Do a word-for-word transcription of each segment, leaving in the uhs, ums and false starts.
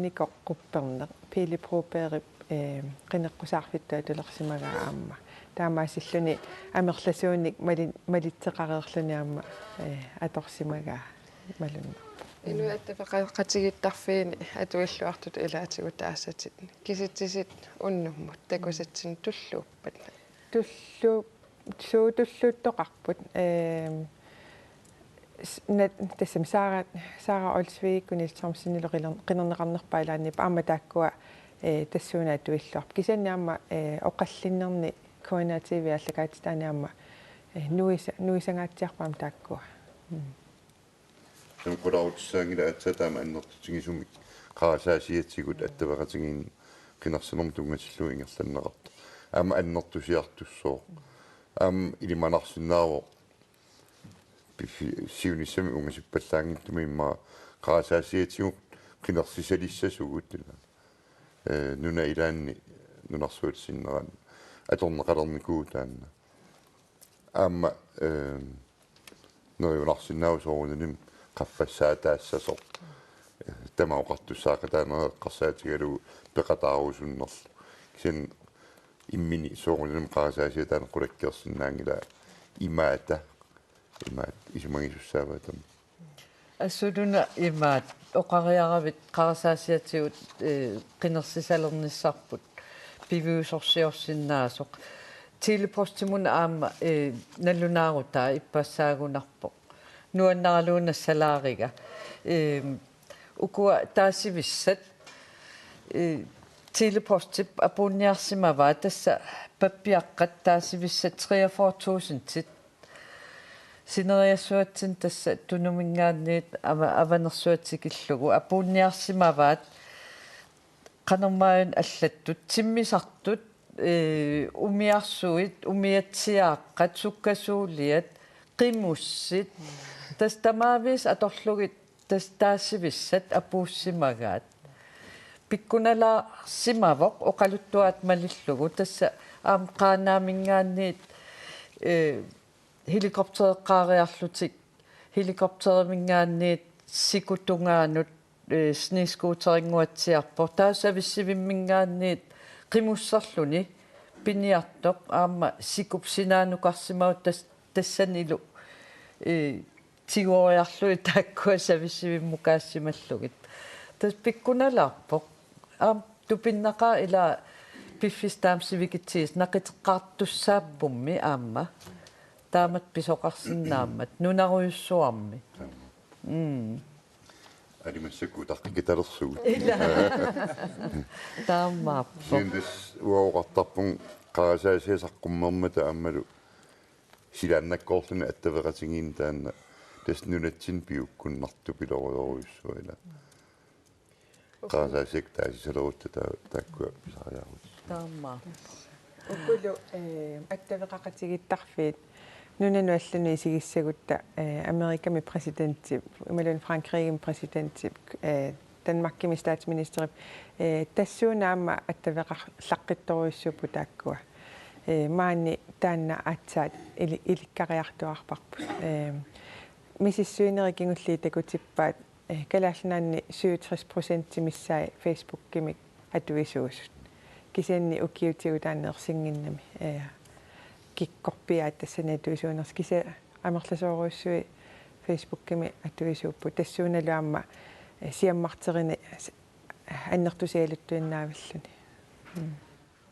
Nikoq Qupperneq, Pele Brobergip, eh, qineqqusaarfittut atulersimagaa aamma. Taamaasilluni amerlasuunik mali-, malitseqareerluni aamma, eh, atorsimagaa malunnarpoq. Inuit attaveqaqatigiittarfiini atuilluartutut ilaatigut taasatit. Kisitsisit unnummut takusatsinnut tulluuppat? Tullu-, suu tulluuttoqarput. Ehm, s-, na-, tassami Sara, Sara Olsvig Niels Thomsenilu qiler-, qinerneqarnerpaa ilaanniippoq aamma taakkua, eh, tassuuna atuilluarput. Kisianni aamma, eh, oqallinnerni K N R T V aallakaatitaani aamma, eh, nuisa-, nuisangaatsiarput aamma taakkua. Mm. Tamakku qularutissaanngilaq aatsaat taama annertutigisumik qarasaasiatigut attaveqatigiinneq qinersinermut tunngatillugu ingerlanneqartoq. Aamma annertusiartussooq. Aamma ilimanarsinnaavoq piffi-, siunissami ungasippallaanngitsumi immaqa qarasaasiatigut qinersissalissasugut ila. Eh, nunap ilaanni nunarsuatsinneranni atorneqalernikuuvoq taanna. Aamma, eh, neriunarsinnaavoq soorunalimi qaffassaataassasoq. Eh, tamaat oqartussaaqataanerat eqqarsaatigalugu peqataarusunnerlu. Kisianni immini soorunalimi qarasaasiat taanna qulakkeersinnaanngilaa imaata. Imaat isumagisussaavaat taama. Assuluna imaat oqariaravit qarasaasiatigut, eh, qinersisalernissarput piviusorsiorsinnaasoq. Tele-Postimuna aamma, eh, nalunaarutaa ippassaagunarpoq. Nuannaralugu nassalaariga. Eh, ukua taasivissat, eh, Tele-Postip apuunniarsimavaat tassa pappiaqqat taasivissat treogfyrre tusindit. Sineriassuatsinni tassa Tunuminngaanniit ava-, Avanersuaq tikillugu apuunniarsimavaat qanormaanna allattut, timmisartut, eh, umiarsuit, umiatsiaaqqat, sukkasuuliat, qimussit. Tassa tamaavisa atorlugit tassa taasivissat apuussimagaat. Pikkunalaarsimavoq oqaluttuaat malillugu tassa aamma Qaanaaminngaanniit, eh, helikoptereqqaariarlutik, helikopteriminngaanniit sikup tungaanut, eh, snescooteringuatsiarpoq. Taava Savissivimminngaanniit qimusserluni piniartoq aamma sikup sinaanukarsimavoq tas-, tassanilu, eh, tigoriarlugit taakkua Savissivimmukaassimallugit. Tassa pikkunalaarpoq. Aamma tupinnaqaaq ila piffissaq taama sivikitsigissaq naqiteqqaartussaappummi aamma. Taamatut pisoqarsinnaammat nunarujussuarmi. Mm. Ali massakkut utaqqikitalersugut. Ila. Taamaappoq. Kisianni tassa uanga oqartarpunga qarasaasiat saqqummermata aammalu silaannakkoorluni attaveqatigiinneq taanna tassa nunatsinni piukkunnartupilorujorujussuaq ila. Qarasaasiakkut taasisalerutta taa-, taakkua pisariaqarput. Taamaappoq. Ukulu, eh, attaveqaqatigiittarfiit nunanut allanut isigissagutta, eh, Amerikami præsidentip, imaluunniit Frankrigimi præsidentip, eh, Danmarkimi statsministerip, eh, tassuuna aamma attaveqarlaqqittorujussuupput taakkua. Eh, maani taanna aatsaat ili-, ilikkariartuaarparput. Eh, misissuinerit kingulliit takutippaat, eh, Kalaallit Nunaanni syvogtres procent missaat Facebookimi atuisuusut. Kisianni ukiutigut taanna ersinnginnami, eh, kikkorpiaat tassani atuisuunersut. Kisianni amerlasoorujussuit Facebookimi atuisuupput. Tassuunalu aamma, eh, siammarterini s-, annertusialuttuinnaavilluni. Mm.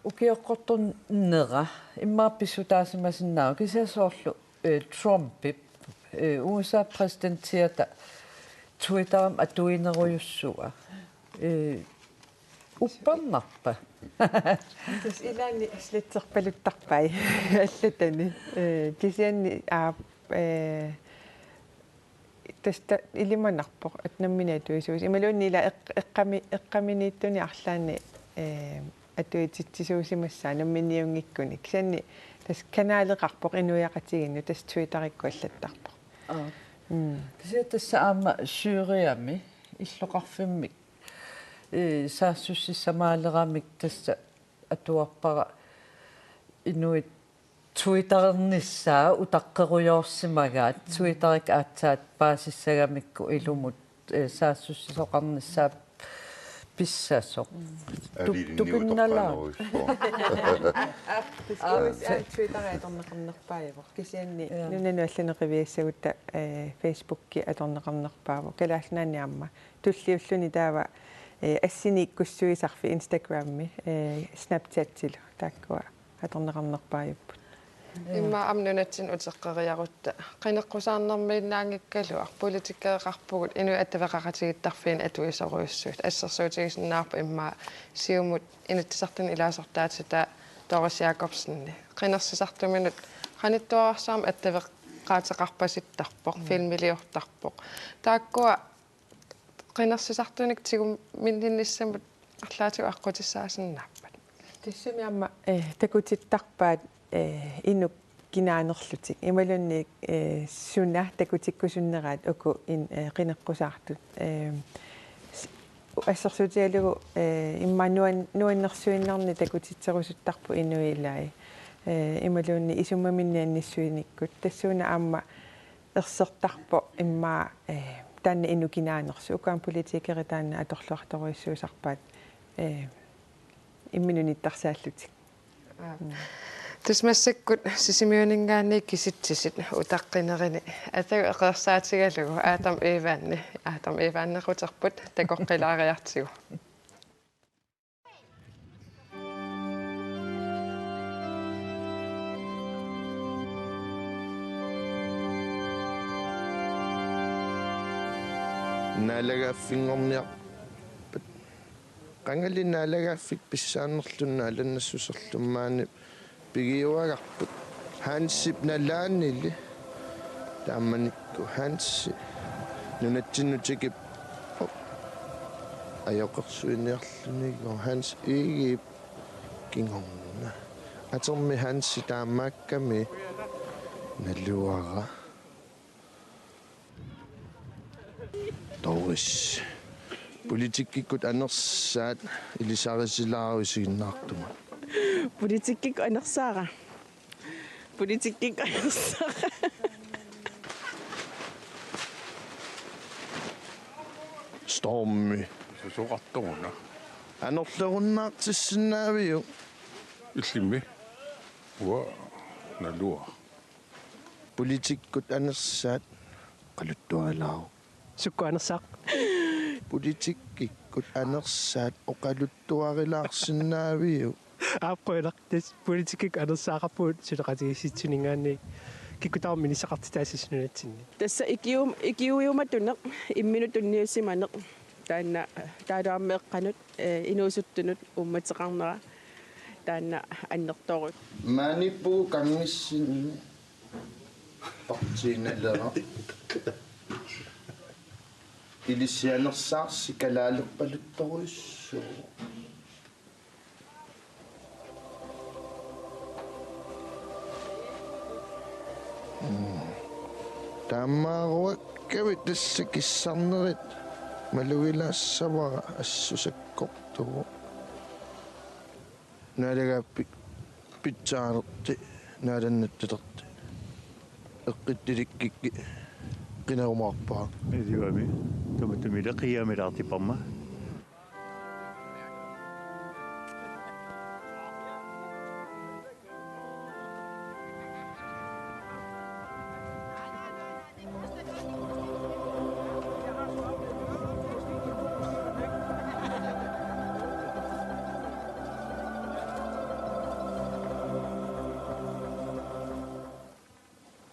Ukioqqortornera immaqa pissutaasimasinnaavoq kisianni soorlu, eh, Trumpip, eh, U S A præsidentiata Twitterimi atuinerujussuaq. Eh, uppernarpa? Tassa ilaanni sletterpaluttarpai allatani. Eh, kisianni, aa, eh, tassa ilimanarpoq, at nammineq atuisuusoq. Imaluunniit ila eq-, eqqami-, eqqaminiittunik arlaannik, eh, atuitsitsisuusimassaaq namminiunngikkuni. Kisianni tassa kanaleqarpoq inuiaqatigiinnut, tassa Twitterikkut allattarpoq. Aa. Mm. Kisianni tassa aamma Syriami illoqarfimmik, eh, saassussissamaalerami tassa atuarpara inuit Twitterernissaa utaqqerujoorsimagaat, Twitterikkut aatsaat paasissagamikku ilumut, eh, saassussisoqarnissaa Pissasoq. Aviilini tupinnalaaq. Utoqqaanerujussuaq. Tassa Twitteri atorneqarnerpaajuvoq. Kisianni nunanut allanut qiviassagutta, eh, Facebooki atorneqarnerpaavoq. Kalaallit Nunaanni aamma. Tulliulluni taava, eh, assini ikkussuisarfik Instagrammi, eh, Snapchatilu. Taakkua atorneqarnerpaajupput. Immaqa aamma nunatsinni uteqqeriarutta qineqqusaarnermiinnaanngikkaluaq politikereqarpugut inuit attaveqaqatigiittarfiini atuisorujussuit assersuutigisinnaavarput immaqa Siumut inatsisartuni ilaasortaatitaa Doris Jakobsen qinersisartuminut qanittuararsuarmik attaveqaateqarpasittarpoq filmiliortarpoq taakkua qinersisartunik tigumminninnissamut arlaatigut aqqutissaasinnaappat? Tassami aamma, eh, takutittarpaat, eh, inuk kinaanerlutik. Imaluunniit, eh, suna takutikkusunneraat uku in-, eh, qineqqusaartut. Eh, s-, assersuutigalugu, eh, immaqa nuan-, nuannersuinnarnik takutitserusuttarput inuit ilaat. Eh, imaluunniit isummaminnik annissuinikkut. Tassuuna aamma ersertarpoq immaqa, eh, taanna inuk kinaanersoq. Uku aamma politikerit taanna atorluartorujussuusarpaat, eh, imminut nittarsaallutik. Aap. Tassa massakkut Sisimiuninngaanniit kisitsisit utaqqinerini atagu eqeersaatigalugu Adam Evani, Adam Evanequterput takoqqilaariartigu. Naalagaaffinngorniarpat. Qangali naalagaaffik pissaanerluni naalannassuserluni maani pigiuagarput. Hansip nalaanili. Taamanikkut Hansi nunatsinnut tikippoq. Ajoqersuiniarluni Hans Egedep kingorna. Atermi Hansi taamaakkami naluara. Doris. Politikkikkut anersaat ilisarisilaaruk isiginnaartumut. Politikkikkut anersaara. Politikkikkut anersaara. Stormi. Susoqartoruna. Anorlerunnaartissinnaaviuk? Illimmi. Uanga naluara. Politikkut anersaat oqaluttuarilaaruk. Sukkut anersaaq? Politikkikkut anersaat oqaluttuarilaarsinnaaviuk? Aap, qujanaq. Tassa politikkikkut anersaaqarpugut suleqatigiissitsininngaanniit kikkut tamarmik inissaqartitaassasoq nunatsinni. Tassa ikium-, ikiuiumatuneq, imminut tunniussimaneq, taanna, taavalu aamma eqqanut, eh, inuusuttunut uummateqarnera, taanna annertoorujussuuvoq. Maaniippugut Kangissinni partiinalera. Ilissi anersaarsi kalaalerpaluttorujussuuvoq. Mm. Taamaaruakkavit tassa kissarnerit malugilaassavara assut sakkortuuvoq. Naalagaaffik pitsaanerti naalannattalerti. Eqqittilikkikki qinarumaarpara. Iluami. Tamatumila qiiamilaartipparma.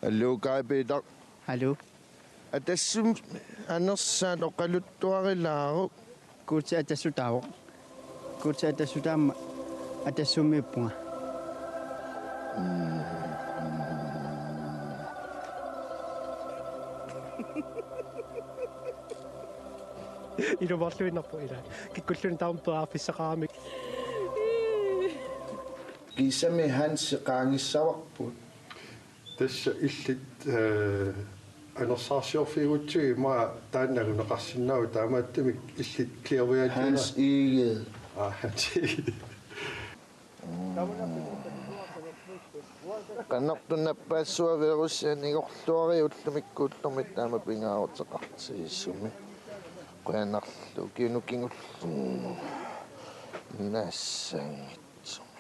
Hallo, Kaj Peter. Hallo. Atassummi anersaat oqaluttuarilaaruk. Guutip Atassutaavoq. Guutip Atassutaammat Atassummiippunga. Ilumoorluinnarpoq ila. Kikkulluunniit taama periarfissaqaramik. Kiisami Hansi qaangissavarput. Tassa illit, eh, anersaarsiorfiugutsigit immaqa taanna anguneqarsinnaavoq, taamaattumik illit kliaviaatiuna. Hans Egede. Aa, Hans Egede. Qanortoq nappaassuavirusi anigorluariuk ullumikkuullumi taama pingaaruteqartigisumik. Qujanarlu ukiuni kingullerni naassaanngitsumik.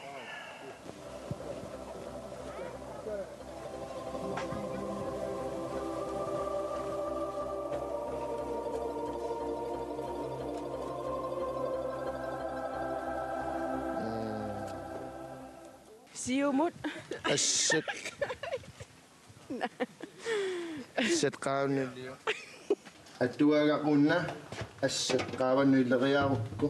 Siumut. Assat. Assat qaanulio. Atuagaq una. Assat qaavanut ileriarukku.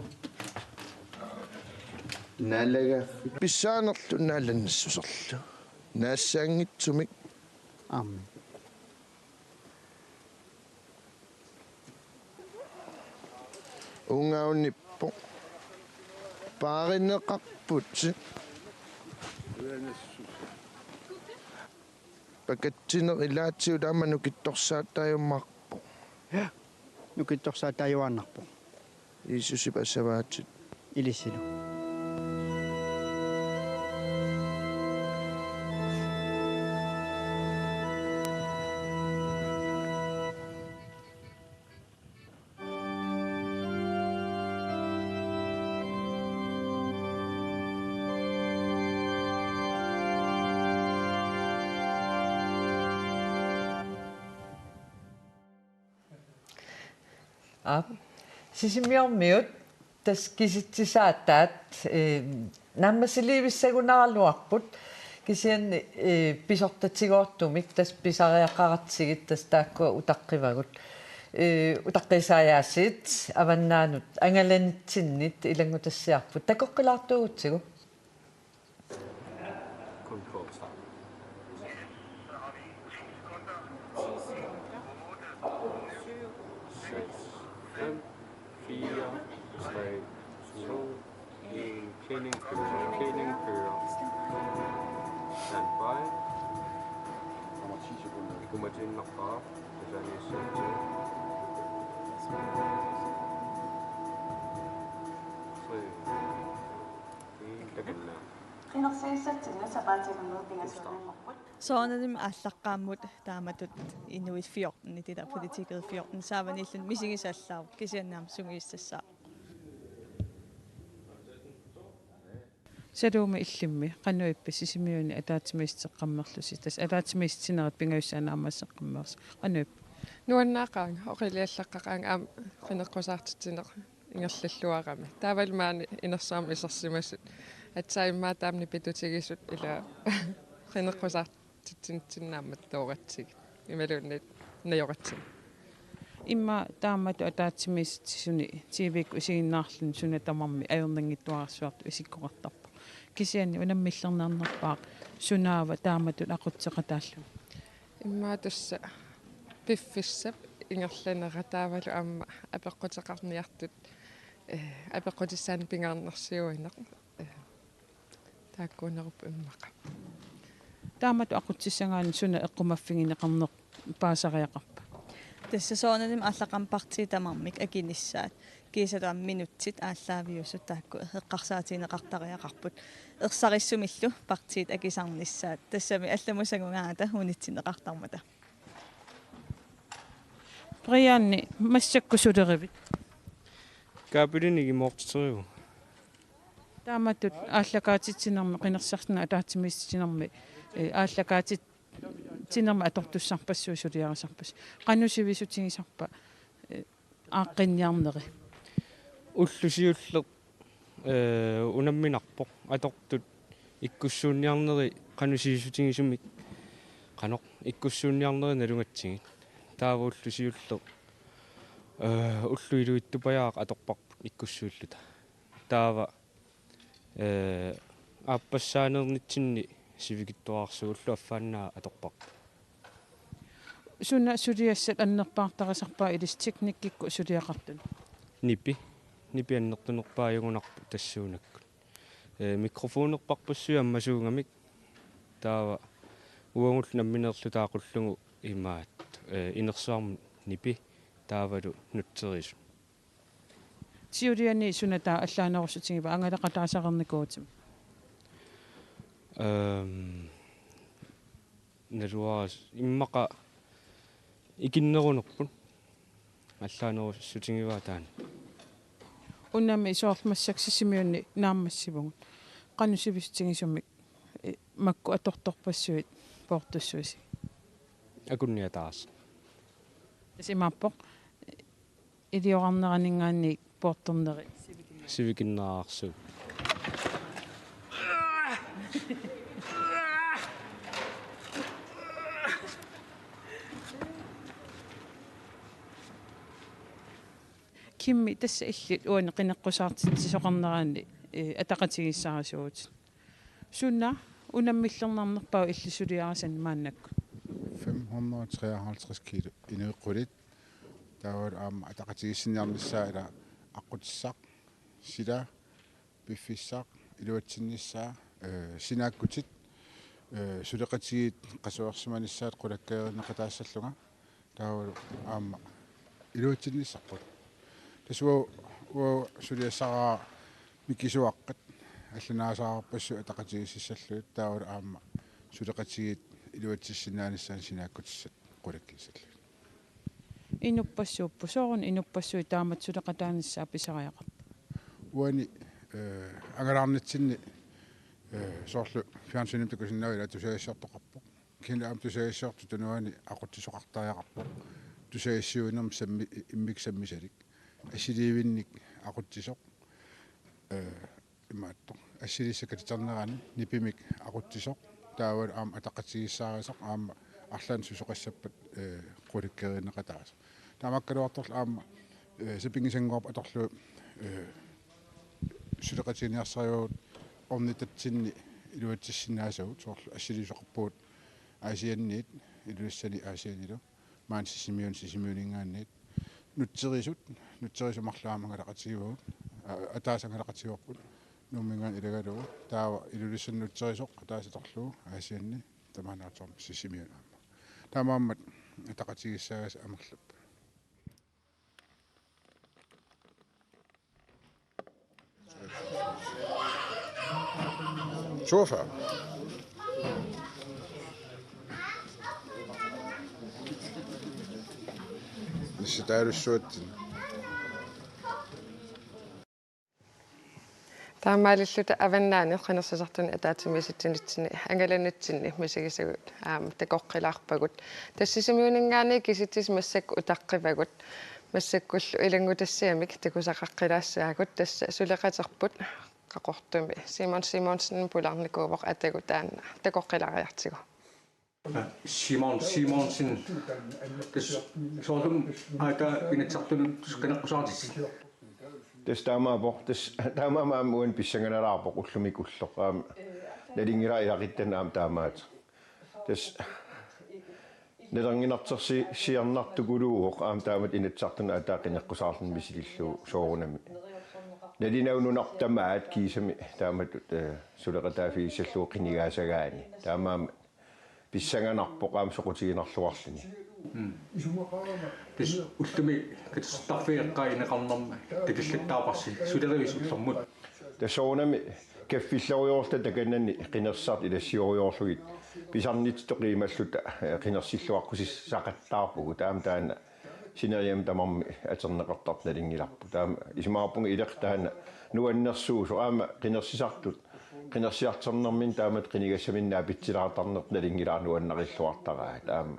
Naalagaaffik. Pissaanerlu naalannassuserlu. Naassaanngitsumik. Amen. Ungaunippoq. Paarineqarput. Pakatsineq ilaatigut aamma nukittorsaataajumaarpoq. Ja. Nukittorsaataajuaannarpoq. Jiisusip asavaatit. Ilissilu. Aap. Sisimiormiut tassa kisitsisaataat, ee, naammassiliivissagunaraluarput, kisianni, ee, pisortatigoortumik tassa pisariaqaratsigit tassa taakkua utaqqivagut. Ee, utaqqiisaajaasiit avannaanut angalanerutsinnit ilanngutassiarput. Takoqqilaartuugutsigu. Kun fortsæt. Seks, fem, fire, tre, to, en. Cleaning kører, cleaning kører. Standby. Nummer ti sekunder. Kumatiinnarpara. Tassani issuutsi. Tre. Takanna. Qinersiissatsinni sapaatip-akunneri pingasuunnarput. Soorunalimi aallaqqaammut taamatut inuit fjorten, det der politiker fjorten, saavaniilluni misigisallaavoq, kisianni aamma sungiussassaaq. Saluumi illimmi qanoq ippa Sisimiuni ataatsimiissuteqqammerlusi, tassa ataatsimiissutinerit pingajussaat naammasseqqammersoq, qanoq ippa? Nuannaaqaanga, oqiliallaqqaqaanga aamma qineqqusaartitsineq ingerlalluarami. Taavalu maani inersuarmi isersimasut. Aatsaat immaqa taama nipitutigisut ila qineqqusaartitsinitsinni naammattooratsigit. Imaluunniit najoratsigit. Immaqa taamatut ataatsimiissutisunik T V-kkut isiginnaarluni suna tamarmi ajornanngitsuararsuartut isikkoqartarpoq. Kisianni unammillerneqarnerpaaq sunaava taamatut aqutseqataalluni? Immaqa tassa piffissap ingerlanera taavalu aamma apeqquteqarniartut, eh, apeqqutissaannik pingaarnersiuineq, eh, taakkuunerup immaqa. Taamatut aqutsissagaanni suna eqqumaffigineqarneq paasariaqarpa? Tassa soorunalimi aallaqqaammut partiit tamarmik akinissaat. Kiisalu aamma minutsit aallaaviusut taakku eqqarsaatigineqartariaqarput. Ersarissumillu partiit akisarnissaat. Tassami allamut sangugaangata unitsinneqartarmata. Brianni, massakkut sulerivit? Kaapilinik imoortiterivugut. Taamatut aallakaatitsinermi, qinersisarnermut ataatsimiissutitsinermi, eh, aallakaatitsinermi atortussarpassuit suliarisarpasi. Qanoq sivisutigisarpa, eh, aaqqinniarneri? Ulloq siulleq, eh, unamminarpoq atortut ikkussuunniarneri qanoq sivisutigisumik, qanoq ikkussuunniarneri nalugatsigit. Taava ulloq siulleq, eh, ulloq iluitsupajaaq atorparput ikkussuilluta. Taava, eh, aappassaaneernitsinni sivikitsuararsuit ulloq affaannaa atorparput. Suna suliassat annerpaartarisarpaat ilissi teknikkikkut suliaqartunut? Nipi. Nipi annertunerpaajugunarpoq tassuunakkut. Eh, mikrofonerparpassuit ammasuugamik. Taava uagullu nammineerluta aqullugu imaattoq, eh, inersuarmi nipi taavalu nutserisut. Siuliani suna taava allaanerussutigivaa, angalaqataasareernikuuvutit? Ehm, naluara immaqa ikinnerunerput. Allaanerussutigivaat taanna. Unami soorlu massakkut Sisimiuni naammassivugut. Qanoq sivisutigisumik, eh, makku atortorpassuit poortussuisi? Akunniataarsi. Tassa imaappoq, eh, iliorarneraninngaanniit poortorneri sivikinnerarsuupput. Kimmi, tassa illit uani qineqqusaartitsisoqarnerani, eh, ataqatigiissaarisuuvutit. Suna unammillernarnerpaavoq illit suliarisat maannakkut? Fem hundrede og treoghalvtreds kilo inuit qulit. Taavalu aamma ataqatigiissinniarnissaa ila aqqutissaq, sila, piffissaq, iluatsinnissaa, eh, sinaakkutit, eh, suleqatigiit qasuersimanissaat qulakkeerinneqataassallunga. Taavalu aamma iluatsinnissarput. Tassa uanga, uanga suliassaraara mikisuaqqat allanaasaarpassuit ataqatigiississallugit, taavalu aamma suleqatigiit iluatsissinnaanissaannut sinaakkutissat qulakkiissallugit. Inuppassuupput, sooruna inuppassuit taamatut suleqataanissaa pisariaqarput? Uani, eh, angalaarnitsinni, eh, soorlu fjernsynimi takusinnaavat ila tusagassiortoqarpoq. Kisianni aamma tusagassiortut tunuani aqutsisoqartariaqarpoq. Tusagassiuinermik sammi-, immikkut sammisalik. Assiliivinnik aqutsisoq. Eh, imaattoq. Assilissat katiternerani nipimik aqutsisoq. Taavalu aamma ataqatigiissaarisaq aamma arlaannik susoqassappat, eh, qulakkeerinneqataasoq. Taamaakkaluartorli aamma, eh, sapinngisannguarput atorlugu, eh, suleqatiginiarsarivagut ornitatsinni iluatsissinnaasagut, soorlu assiliisoqarpugut Aasianniit, Ilulissani Aasiannilu, maani Sisimiuni Sisimiuninngaanniit. Nutserisut, nutserisut marluk aamma angalaqatigivagut, a-, ataaseq angalaqatigivarput, Nuumminngaanniit ilagalugu, taava Ilulissani nutserisoq ataaseq atorlugu Aasianni, tamaani atorlugu Sisimiuni aamma. Taamaammat ataqatigiissaagassi amerlapput. Sofa. Nissitaalussuatsinni. Taamaalilluta Avannaani qinersisartuni ataatsimiisitsinitsinni angalanitsinni misigisagut aamma takoqqilaarpagut. Tassa Sisimiuninngaanniit kisitsisit massakkut utaqqivagut. Massakkullu ilanngutassiamik takusaqaqqilaassaagut, tassa suleqaterput Qaqortumi. Simon Simonsen pulaarnikuuvoq atagu taanna takoqqilaariartigu. Simon Simonsen. Tassa soorlumi aatsaat Inatsisartunut qineqqusaartitit? Tassa taamaappoq, tassa taamaammat aamma uani pissanganalaarpoq ullumikkut ulloq. Aamma nalunngilara ilaquttanut aamma taamaattoq. Tassa nalorninartorsiornartukuluuvoq aamma taamatut Inatsisartunut aatsaat qineqqusaarluni misilillugu soorunami. Nalunagu nunarput tamaat kiisami taamatut, eh, suleqataaffigissallugu qinigaasagaanni. Taamaammat pissanganarpoq aamma soqutiginarluarluni. Mm. Tassa ullumi katersortarfiit eqqaaneqarnermi takullattaarparsi sulerivis ullormut. Tassa soorunami kaffillerujoorluta takanani qinersisartut ilassiujoorlugit pisarnitsitut qiimalluta, eh, qinersilluaqqusissaqattaarpugut. Taama taanna sineriammi tamarmi atorneqartartoq nalunngilarput. Taama isumaqarpunga ileq taanna nuannersuusoq aamma qinersisartut qinersisartornerminni taamatut qinigassaminnik naapitsilaartarneq nalunngilara nuannarilluartaraa. Taama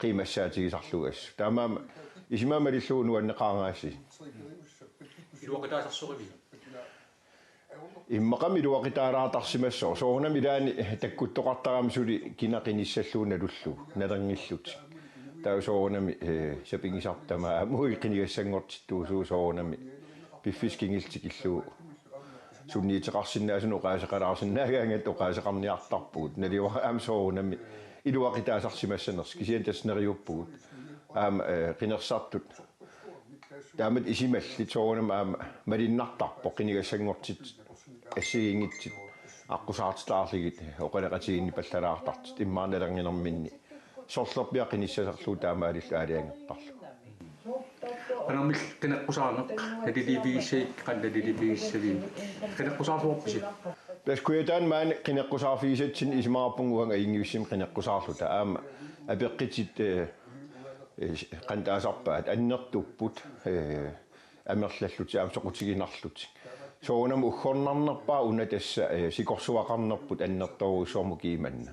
qiimassaatigisarlugu assut. Taamaammat isumaga malillugu nuanneqaaraassi. Iluaqutaasarsorivisi? Immaqami iluaqutaalaartarsimassooq. Soorunami ilaanni takkuttoqartarami suli kina qinissallugu nalullugu, nalornillutik. Taava soorunami, eh, sapinngisartut tamaat aamma uagut qinigassanngortittuusugut soorunami. Piffissaq kingulleq tikillugu sunniuteqarsinnaasunik oqaaseqalaarsinnaagaangatta oqaaseqarniartarpugut. Naluara aamma soorunami iluaqutaasarsimassanersoq. Kisianni tassa neriuppugut. Aamma, eh, qinersisartut taamatut isumallit soorunami aamma malunnartarpoq qinigassanngortitut assigiinngitsut aqqusaartitaarlugit oqaloqatigiinnipallalaartartut immaqa nalorninerminni sorlerpiaq qinissaserlugu taamaalillugu aalajangertarlugu. Qanormilli qineqqusaarneq naliliiffigissaviuk, qanoq naliliiffigissaviuk? Qineqqusaarluarpisi? Tassa Kujataani maani qineqqusaarfigisatsinni isumaqarpunga uanga ajunngivissumik qineqqusaarluta aamma apeqqutit, eh, Ee, qanoq taasarpaat, annertupput, ee, amerlallutik aamma soqutiginarlutik. Soorunami uggornarnerpaaq una tassa, ee, sikorsuaqarnerput annertoorujussuarmik kiimanna.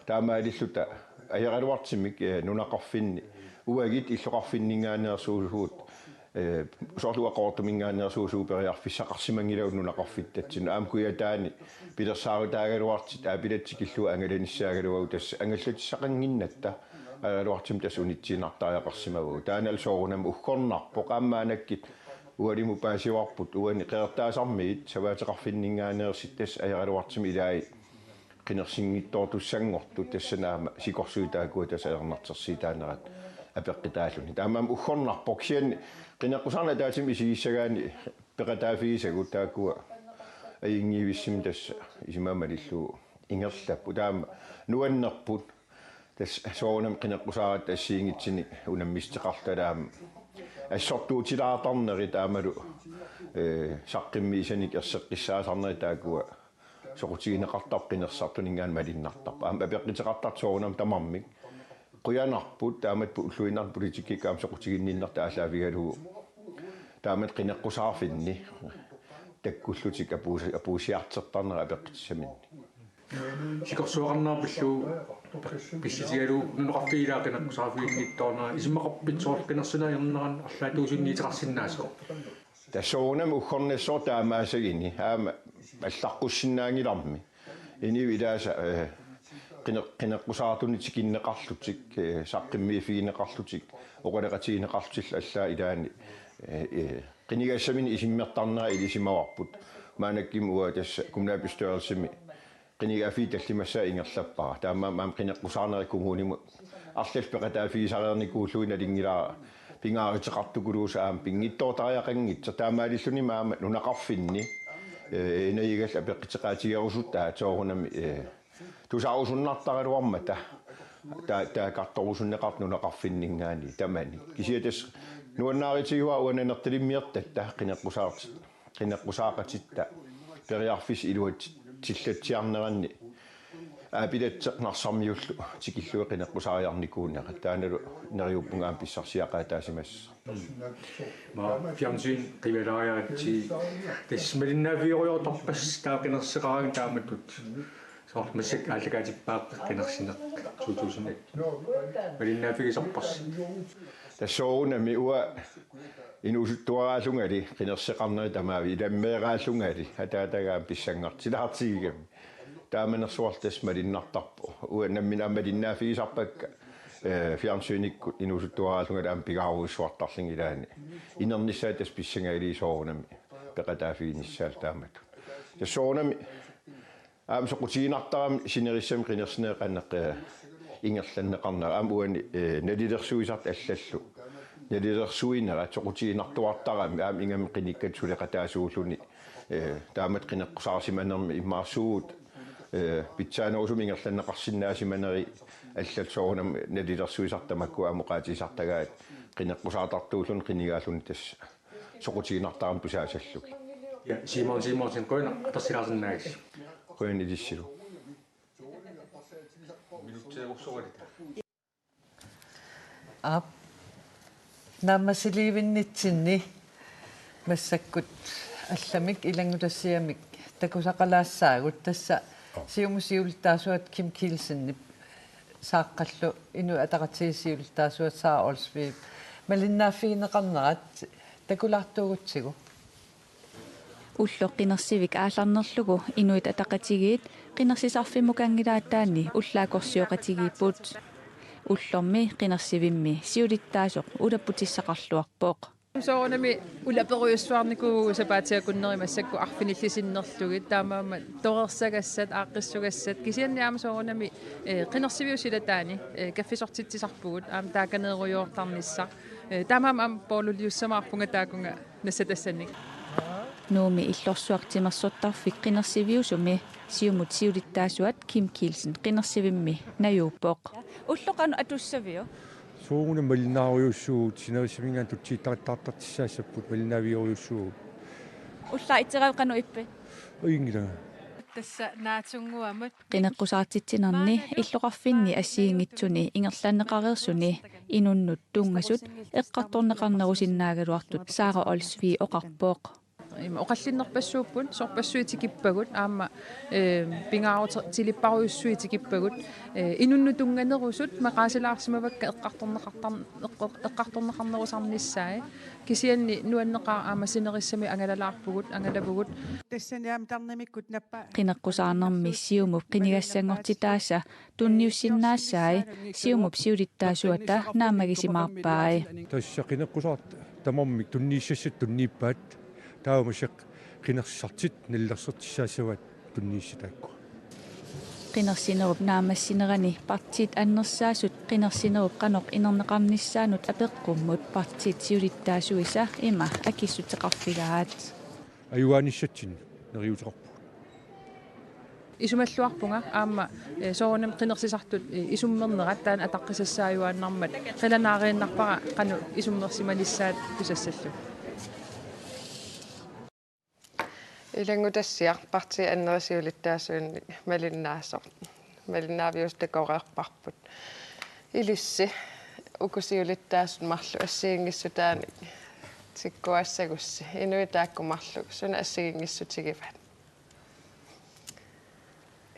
Taamaalilluta ajoraluartumik, ee, nunaqarfinni uagut illoqarfinninngaanneersuusugut, ee, soorlu uagut Qaqortuminngaanneersuusugut periarfissaqarsimanngilagut nunaqarfittatsinnut. Aamma Kujataani pilersaarutaagaluartut aapilat tikillugu angalanissaagaluagut tassa angallatissaqannginnatta ajoraluartumik tassa unitsiinnartariaqarsimavagut. Taannalu soorunami uggornarpoq, aamma maannakkut ualimut paasivarput uani Qeqertaasarmiit savaateqarfinninngaanneersut tassa ajoraluartumik ilai qinersinngitsoortussanngortut, tassani aamma sikorsuit taakkua tassa ajornartorsiutaanerat apeqqutaalluni. Taamaammat uggornarpoq, kisianni qineqqusaarneq ataatsimut isigissagaanni peqataaffigisagut taakkua ajunngivissummik tassa isumaga malillugu ingerlapput. Taama nuannerput. Tassa soorunami qineqqusaaratta assigiinngitsunik unammissuteqarluta, aamma assortuutilaartarneri taamalu, ee, saqqummiisanik erseqqissaasarneri taakkua soqutigineqartarput qinersisartuninngaanniit malunnartarpoq. Aamma apeqquteqartartoq soorunami tamarmik. Qujanarput taamatut ulluinnarni politikkikkut aamma soqutiginninnertut aallaavigalugu. Taamatut qineqqusaarfinni takkullutik apuusi-, apuussiartortarneri apeqqutissaminnik. Sikorsuaqarnera pillugu pissutigalugu nunaqarfiit ilaat qineqqusaarfiginngitsoornera isumaqarpit, soorlu qinersineq ajornerani arlaatigut sunniuteqarsinnaasoq? Tassa soorunami uggornassaaq taamaassaguni, aamma allaqqussinnaanngilarmi. Inuit ilaasa, ee, qine-, qineqqusaartunik tikinneqarlutik, ee, saqqummiiffigineqarlutik, oqaloqatigineqarlutillu allaat ilaanni, ee, ee, qinigassaminnik isummertarnera ilisimavarput. Maannakkut uanga tassa kommunalbestyrelsimi qinigaaffiup tallimassaa ingerlappara. Taamaammat aamma qineqqusaarnerit kommunimut arlallit peqataaffigisareernikuullugit nalunngilara pingaaruteqartukuluusoq aamma pinngitsoortariaqanngitsoq. Taamaalilluni aamma nunaqarfinni, ee, enajugallit apeqquteqaatigerusutaat soorunami, ee, tusarusunnartaraluarmata ta-, taakkartorusunneqartut nunaqarfinninngaanniit tamani. Kisianni tassa nuannaarutigaara uanga nanertalimmiortatta qineqqusaarti-, qineqqusaaqatitta periarfissat iluatsillatsiarneranni aapilatseq Narsarmiullu tikillugu qineqqusaariarnikuunera. Taannalu neriuppunga aamma pissarsiaqaataasimassooq. Aamma fjernsyn qivialaariaritsi, tassa malinnaaffigerujoortarpassi taava qinerseqaraangat taamatut. Soorlu massakkut aallakaatippara qinersineq to tusind atten. Malinnaaffigisarparsi? Tassa soorunami uanga inuusuttuaraallungali qinerseqarneri tamaviisa, ilammeeraallungali ataataga aamma pissangartilaartigigami. Taamanersuarlu tassa malunnartarpoq. Uanga nammineq aamma malinnaaffigisarpakka, ee, fjernsynikkut inuusuttuaraallungali aamma pigaarujussuartarlunga ilaanni. Inernissaat tassa pissangajalerlugit soorunami peqataaffiginissaat taamatut. Tassa soorunami aamma soqutiginartarami sinerissami qinersineq qanoq, ee, ingerlanneqarnera. Aamma uani, ee, nalilersuisartut allallu nalilersuinerat soqutiginartuartarami aamma ingammik qinikkat suleqataasuulluni, ee, taamatut qineqqusaarsimanermi immaqa suut, ee, pitsaanerusumik ingerlanneqarsinnaasimaneri allallu soorunami nalilersuisartut tamakku aamma oqaatigisartagaat qineqqusaartartuulluni qinigaalluni tassa soqutiginartarami tusaasallugit. Ja, Simon Simonsen, qujanaq atorsilaarsinnaagassi. Qujanaq ilissilu. Aap. Naammassilivinnitsinni massakkut allamik ilanngutassiamik takusaqalaassaagut, tassa Siumut siulittaasuat Kim Kielsenip Saaqqallu Inuit Ataqatigiit siulittaasuat Sara Olsvig. Malinnaaffigineqarnerat takulaartuugutsigu. Ulloq qinersivik aallarnerlugu Inuit Ataqatigiit qinersisarfimmukanngilaattaanni ullaakkorsioqatigiipput. Ullormi qinersivimmi siulittaasoq ulapputissaqarluarpoq. Soorunami ulaperujussuarnikuuvugut sapaatip akunneri massakkut arfinillit sinnerlugit, taamaammat torersagassat, aaqqissugassat, kisianni aamma soorunami, ee, qinersiviup silataani, ee, kaffisortitsisarpugut, aamma taakaneerujoortarnissaq. Ee, taamaammat aamma pooluliussamaarpunga taakkunga nassatassannik. Nuummi Illorsuaq Timersortarfik qinersiviusumi Siumut siulittaasuat Kim Kielsen qinersivimmi najuuppoq. Ulloq qanoq atussaviuk? Soorunami malinnaarujussuuvugut, sinerissaminngaanniit tutsiuttarittaartartussaassapput, malinnaaffigerujussuuvugut. Ullaaq itseqaaq qanoq ippit? Ajunngilanga. Tassa naatsunnguamut. Qineqqusaartitsinerni illoqarfinni assigiinngitsuni ingerlanneqareersuni inunnut tunngasut eqqartorneqarnerusinnaagaluartut Sara Olsvig oqarpoq. Ima oqallinnerpassuupput, sorpassuit tikippagut, aamma, eh, pingaarutilipparujussuit tikippagut, eh, inunnut tunnganerusut maqaasilaarsimavakka eqqartorneqartar-, eqqor-, eqqartorneqarnerusarnissaat, kisianni nuanneqaaq aamma sinerissami angalalaarpugut, angalavugut. Tassani aamma tarnimikkut nappa- Qineqqusaarnermi Siumup qinigassanngortitaasa tunniussinnaassai Siumup siulittaasuata naammagisimaarpai. Tassa qineqqusaartut tamarmik tunniussassat tunniuppaat, taava massakkut qinersisartut nalilersortissaassavaat tunniussat taakkua. Qinersinerup naammassinerani partiit annersaasut qinersinerup qanoq inerneqarnissaanut apeqqummut partiit siulittaasuisa ima akissuteqarfigaat. Ajugaanissatsinnik neriuuteqarpugut. Isumalluarpunga aamma, eh, soorunami qinersisartut, eh, isummernerat taanna ataqqisassaajuaannarmat, qilanaariinnarpara qanoq isummersimanissaat tusassallugu. Ilanngutassiaq partiit annerit siulittaasuannik malunnaasoq. Malunnaaviusut takoreerparput. Ilissi uku siulittaasut marluk assigiinngissutaannik tikkuassagussi. Inuit taakku marluk suna assigiinngissutigivaat?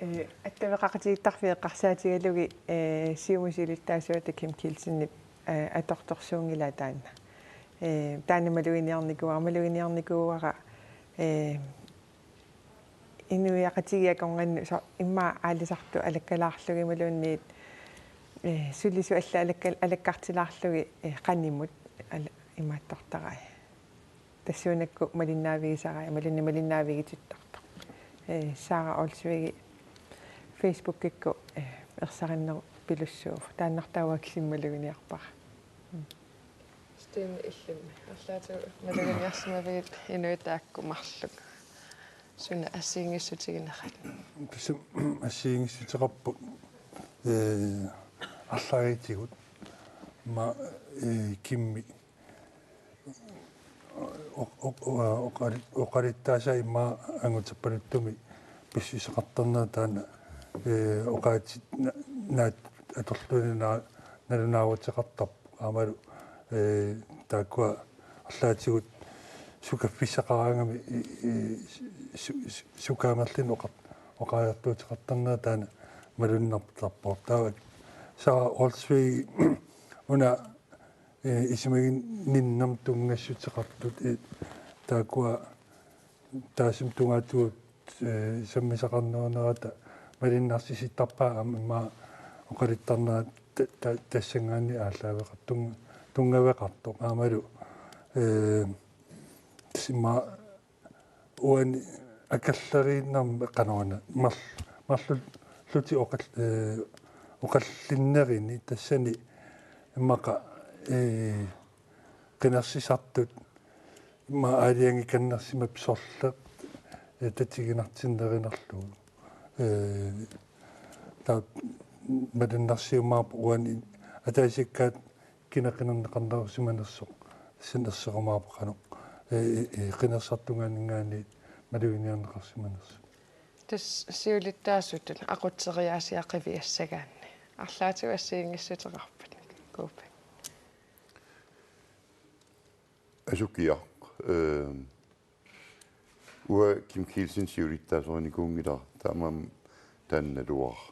Eh, attaveqaqatigiittarfiit eqqarsaatigalugit, eh, Siumup siulittaasuata Kim Kielsenip, eh, atortorsuunngilaa taanna. Eh, taanna maluginiarnikuuara, maluginiarnikuuara, eh, inuiaqatigiit akornanni so-, immaqa aalisartut alakkalaarlugit imaluunniit, eh, sulisut allat alakka-, alakkartilaarlugit, eh, qanimut al-, imaattortarai. Tassuunakkut malinnaavigisarai, imaluunniit malinnaavigitittartoq. Eh, Sara Olsvig Facebookikkut, eh, ersarinnerupilussuuvoq. Taannartaa uanga kisianni maluginiarpara. Mm. Stine, illimmi arlaatigut maluginiarsimavigit inuit taakku marluk suna assigiinngissutiginerat? Tassa assigiinngissuteqarput, eh, arlaatigitigut, ma, eh, Kimmi oq-, oq-, oq-, oqali-, oqalittaasa immaqa anguterpaluttumi pissuseqartarnera taanna, eh, oqaatsit na-, naat atorlugit na-, nalunaaruteqartarpoq aammalu, eh, taakkua arlaatigut sukaffissaqaraangami i-, i-, su-, su-, sukaamerluni oqar-, oqariartuuteqartarnera taanna malunnartarpoq. Taava Sara Olsvig una eh, isumaginninnermut tunngassuteqartut, eh, taakkua taassuma tungaatigut, eh, sammisaqarnerunerata malinnarsisittarpaat aamma immaqa oqalittarnera ta-, ta-, tassanngaanniit aallaaveqartoq, tunnga-, tunngaveqartoq aammalu, eh, tassa immaqa uani akalleriinnarmi qanoruna mar-, marlullutik oqal-, eh, oqallinnerini tassani immaqa, eh, qinersisartut immaqa aalajangikannersimapput sorleq, eh, tatiginartinnerinarlugu. Eh, taava malunnarsiumaarpoq uani ataasiakkaat kina qinerneqarnerusimanersoq, tassa erserumaarpoq qanoq, eh, eh, eh, qinersisartungaaninngaanniit maluginiarneqarsimanersoq. Tassa siulittaasutut aqutseriaasia qiviassagaanni arlaatigut assigiinngissuteqarpat? Kuupi. Asukiaq, eh, uanga Kim Kielsen siulittaasorinikuunngilara, taamaammat taanna naluara.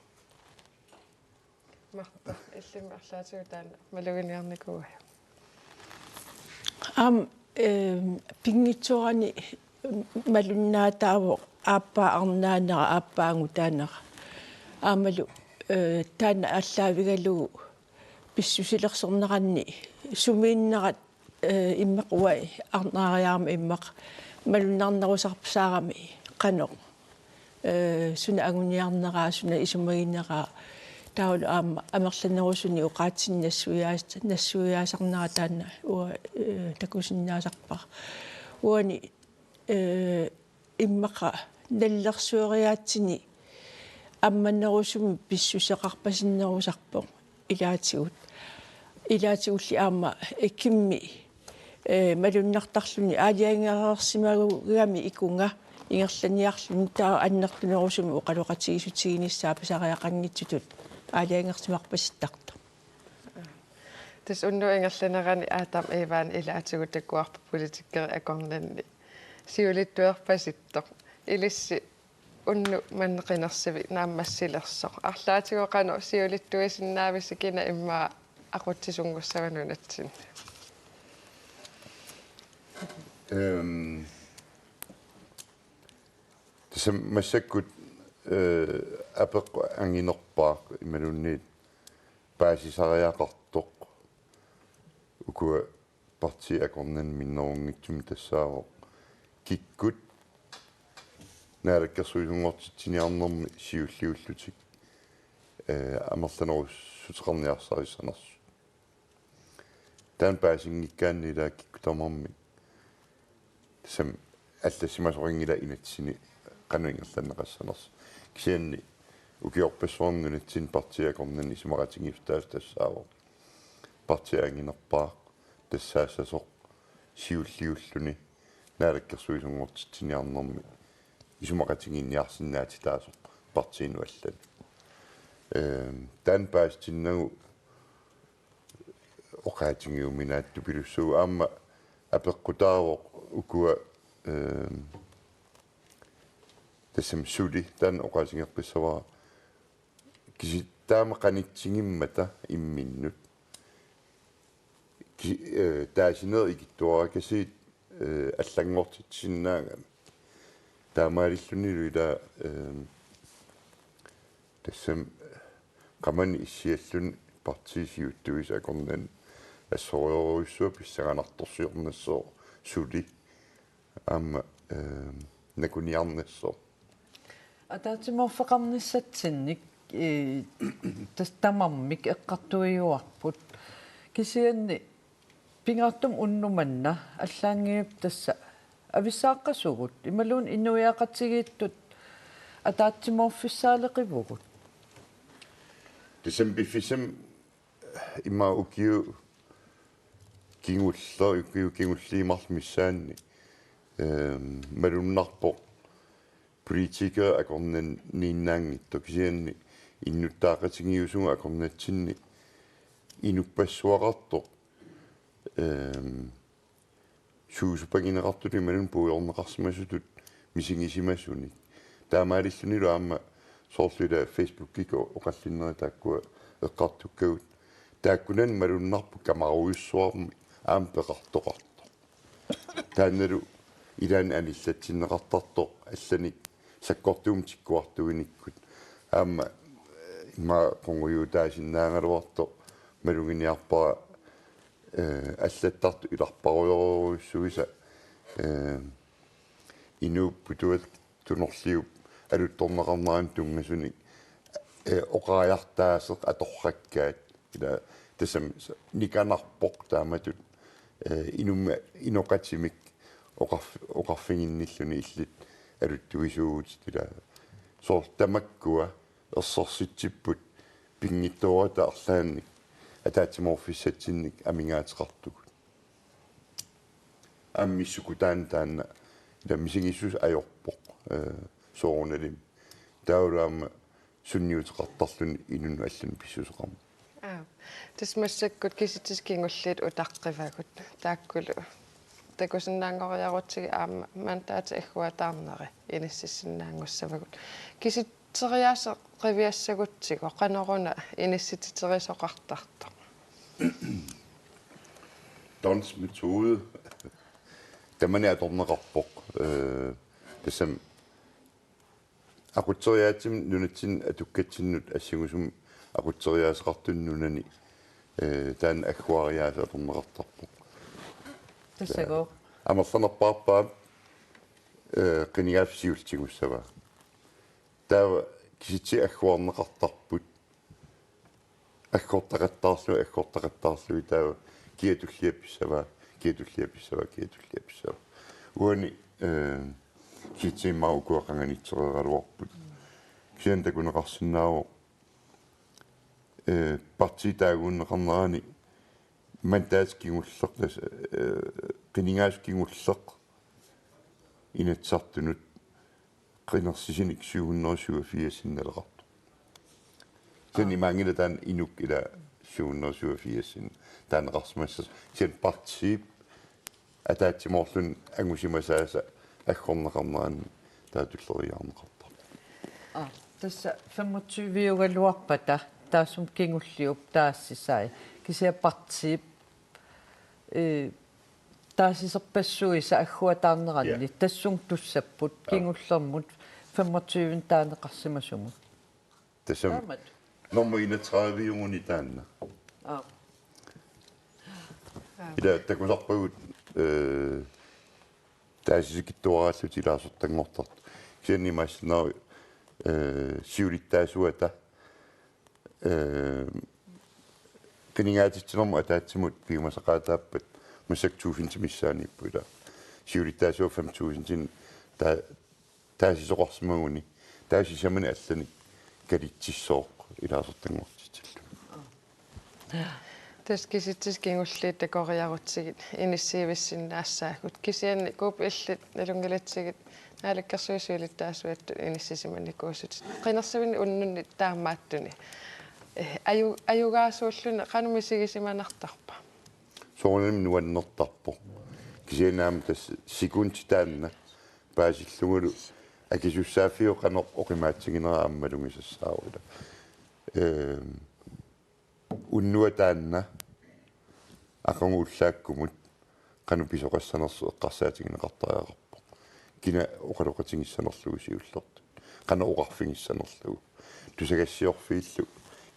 Marta, illimmi arlaatigut taanna maluginiarnikuuiuk? Aamma, eh, pinngitsoorani malunnaataavoq aappaa arnaanera, aappaa angutaanera. Aammalu, eh, taanna aallaavigalugu pissusilersorneranni sumiinnerat, eh, immaqa uanga arnaariarama immaqa malunnarnerusarput saarami qanoq, eh, suna anguniarneraa, suna isumagineraa, taavalu aamma amerlanerusunik oqaatsinik nassuiaas-, nassuiaasarnera taanna uanga, eh, takusinnaasarpara. Uani, eh, immaqa nalilersueriaatsini ammanerusumik pissuseqarpasinnerusarpoq ilaatigut. Ilaatigulli aamma, eh, Kimmi, eh, malunnartarluni aalajangereersimagami ikunga Ingerlanniarluni taava annertunerusumik oqaloqatigiissutiginissaa pisariaqanngitsutut aalajangersimarpasittartoq. Tassa unnuup ingerlanerani Adam Evan ilaatigut takuarput politikerit akornanni siulittuerpasittoq. Ilissi unnuk manna qinersivik naammassilersoq. Arlaatigut qanoq siulittuisinnaavisi, kina immaqa aqutsisunngussavat nunatsinni? Ehm, tassa massakkut, eh, apeqqut anginerpaaq imaluunniit paasisariaqartoq ukua partiit akornanni minnerunngitsumik tassaavoq kikkut naalakkersuisunngortitsiniarnermi siulliullutik, eh, amerlanerussuteqarniarsarissanersut. Taanna paasinngikkaanni ilaa kikkut tamarmik tassami allassimasoqanngilaq inatsisini qanoq ingerlanneqassanersoq. Kisianni ukiorpassuarni nunatsinni partiit akornanni isumaqatigiissutaasut tassaavoq partiit anginerpaaq, tassaassasoq siulliulluni naalakkersuisunngortitsiniarnermi isumaqatigiinniarsinnaatitaasoq partiinut allanut. Ehm, taanna paasitinnagu oqaatigiuminaattupilussuuvoq, aamma apeqqutaavoq ukua, ehm, tassami suli taanna oqaatigeqqissavara kisianni taama qanitsigimmata imminnut ki-, eh, taasinerit ikittuarakasiit, eh, allanngortitsisinnaagami. Taamaalillunilu ilaa, ehm, tassami qamani issialluni partiit siuttuisa akornanni assorujussuaq pissanganartorsiornassaaq suli aamma, ehm, nakuniarnassaaq. Ataatsimoorfeqarnissatsinnik, eh, tassa tamarmik eqqartuiuarput. Kisianni pingaartumik unnuk manna allaanngilaq tassa avissaaqqasugut imaluunniit inuiaqatigiittut ataatsimoorfissaaleqivugut. Tassami piffissami immaqa ukiut kingulleq, ukiut kingulliit marluk missaanni, ehm, malunnarpoq politikerit akornanniinnaanngitsoq, kisianni innuttaaqatigiissuseq akornatsinni inuppassuaqartoq, ehm, suusupagineqartutut imaluunniit puigorneqarsimasutut misigisimasunik. Taamaalillunilu aamma soorlu ilaa Facebookikkut oqallinnerit taakkua eqqartukkagut. Taakkunani malunnarpoq kamarujussuarmik aamma peqartoqartoq. Taannalu ilaanni anillatsinneqartartoq allanik sakkortuumik tikkuartuinikkut. Aamma, eh, immaqa qungujutaasinnaagaluartoq maluginiarpara, eh, allattartut ilarparujorujussuisa, eh, inuup putuap tunorliup aluttorneqarnerani tunngasunik, eh, oqariartaaseq atorrakkaat. Ilaa tassami nikanarpoq taamatut, eh, inummik inoqatimik oqarf-, oqarfiginnilluni illit aluttuisuuvutit ilaa. Soorlu tamakkua ersersitsipput pinngitsoorata arlaannik ataatsimoorfissatsinnik amigaateqartugut. Aamma misissukkut taanna taanna ilaa misigissuseq ajorpoq, eh, soorunalimi. Taavalu aamma sunniuteqartarluni inunnut allanut pissuseqarmat. Aap. Tassa massakkut kisitsisit kingulliit utaqqivagut. Taakkulu takusinnaanngoriarutsigit aamma mandaatit agguataarneri inississinnaanngussavagut. Kisitseriaaseq qiviassagutsigu qanoruna inissititerisoqartartoq? D'Hondts metode. Tamanit atorneqarpoq. Øh, tassami aqutseriaatsimik nunatsinni atukkatsinnut assingusumik aqutseriaaseqartunut nunani, øh, taanna agguariaaseq atorneqartarpoq. Tassagooq. Amerlanerpaarpaap, øh, qinigaaffik siulleq tigussavaa. Taava kisitsisit agguarneqartarput. Aggortaqattaarlugit, aggortaqattaarlugit taava kia tulliat pissavaa, kia tulliat pissavaa, kia tulliat pissavaa. Uani, øh, kisitsisit immaqa ukua qanganitsereeraluarput. Kisianni takuneqarsinnaavoq, øh, partiit taaguunneqarnerani mandaatit kingulleq, tassa, øh, qinigaasut kingulleq Inatsisartunut qinersisinik syv hundrede syvogfirs naleqartoq. Sen imaanngilaq taanna inuk ila syv hundrede syvogfirs taaneqarsimassasut. Sen partiip ataatsimoorluni angusimasaasa aggorneqarnerani taava tulleriiaarneqartarpoq. Aa, tassa femogtyve-ugaluarpata taassuma kingulliup taasisai. Kisianni partiip, eh, taasiserpassuisa agguataarneranni. Ja. Tassunga tussapput. Aa. Kingullermut femogtyve taaneqarsimasumut. Tassami. Taamatut. Nummer enogtredive-ugunik taanna. Aa. Ila takusarpagut, eh, taasisikittuaraallutik ilaasortanngortartut. Kisianni imaassinnaavoq, eh, siulittaasuata, eh, qinigaatitsinermut ataatsimut piumasaqaataappat massakkut tusind missaaniipput ila. Siulittaasuat fem tusind ta-, taasisoqarsimaguni, taava sisamani allanik kalitsissooq ilaasortanngortitsillugu. Tassa kisitsisit kingulliit takoriarutsigit inissiivissinnaassaagut. Kisianni Coop illit nalunngilatsigit Naalakkersuisut siulittaasuattut inissisimanikuusutit. Qinersivinik unnunik taamaattunik. Eh, aju-, ajugaasuulluni qanoq misigisimanartarpa? Soorunami nuannertarpoq. Kisianni aamma tassa sekundi taanna paasillugulu akisussaaffiup qanoq oqimaatsiginera aamma malugisassaavoq ila. Ehm, unnuaq taanna aqagu ullaakkumut qanoq pisoqassanersoq eqqarsaatigineqartariaqarpoq. Kina oqaloqatigissanerlugu siullertut. Qanoq oqarfigissanerlugu. Tusagassiorfiillu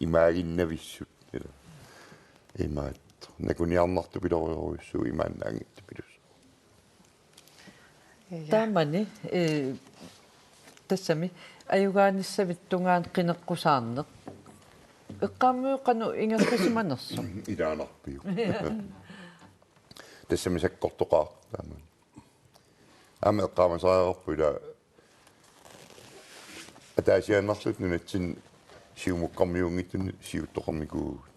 imaaginnavissut. Ila. Imaattoq. Nakuniarnartupilorujussuuvoq imaannaanngitsupilussuuvoq. Ja. Taamani, eh, tassami ajugaanissavit tungaanut qineqqusaarneq. Eqqaamavit qanoq ingerlasimanersoq? Ilaanarpiuk. Tassami sakkortoqaaq taamani. Aamma eqqaamasariaqarpoq ila ataasiaannarluta nunatsinni siumukkormiuunngitsunut siuttoqarnikuuvugut.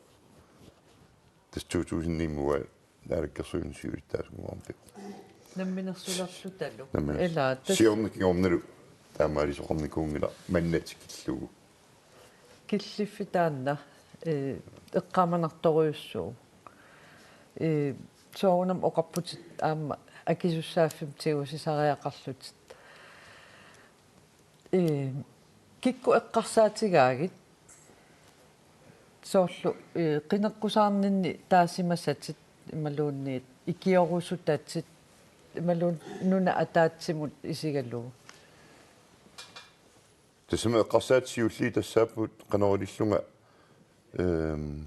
Tassa to tusind ni-mut Naalakkersuisut siulittaasunngoramik. Namminersulerlutalu. Namminersu-, ila, tassa siorna kingornalu taamaalisoqarnikuunngilaq manna tikillugu. Killiffik taanna, eh, eqqaamanartorujussuuvoq. Eh, soorunami oqarputit aamma akisussaaffimmik tigusisariaqarlutit. Eh, kikkut eqqarsaatigaagit soorlu, eh, qineqqusaarninni taasimasatit imaluunniit ikiorusutatit imaluunniit nunap ataatsimut isigalugu? Tassami eqqarsaatit siulliit tassaapput qanoq ilillunga, ehm,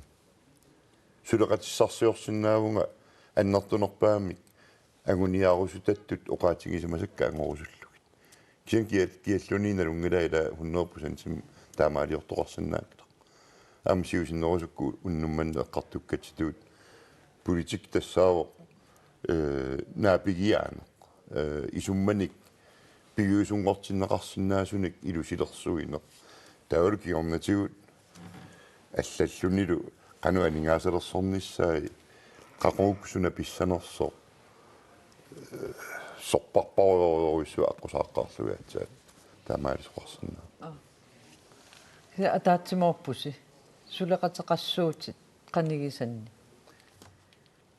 suleqatissarsiorsinnaavunga annertunerpaamik anguniarusutattut oqaatigisimasakka angorusullugit. Kisianni kial-, kialluunniit nalunngilara ila hundrede procentimik taamaaliortoqarsinnaanngilaq. Aamma siusinnerusukkut unnuk manna eqqartukkatsitut politikki tassaavoq, eh, naapigiaaneq. Eh, isummanik piviusunngortinneqarsinnaasunik ilusilersuineq. Taavalu kingornatigut allallunilu qanoq aningaasalersornissaat, qaqugu suna pissanersoq, eh, sorpassuarujussuaq aqqusaaqqaarlugit aatsaat taamaalisoqarsinnaavoq. Aa. Kisianni ataatsimoorpusi suleqateqassuutit qanigisanni.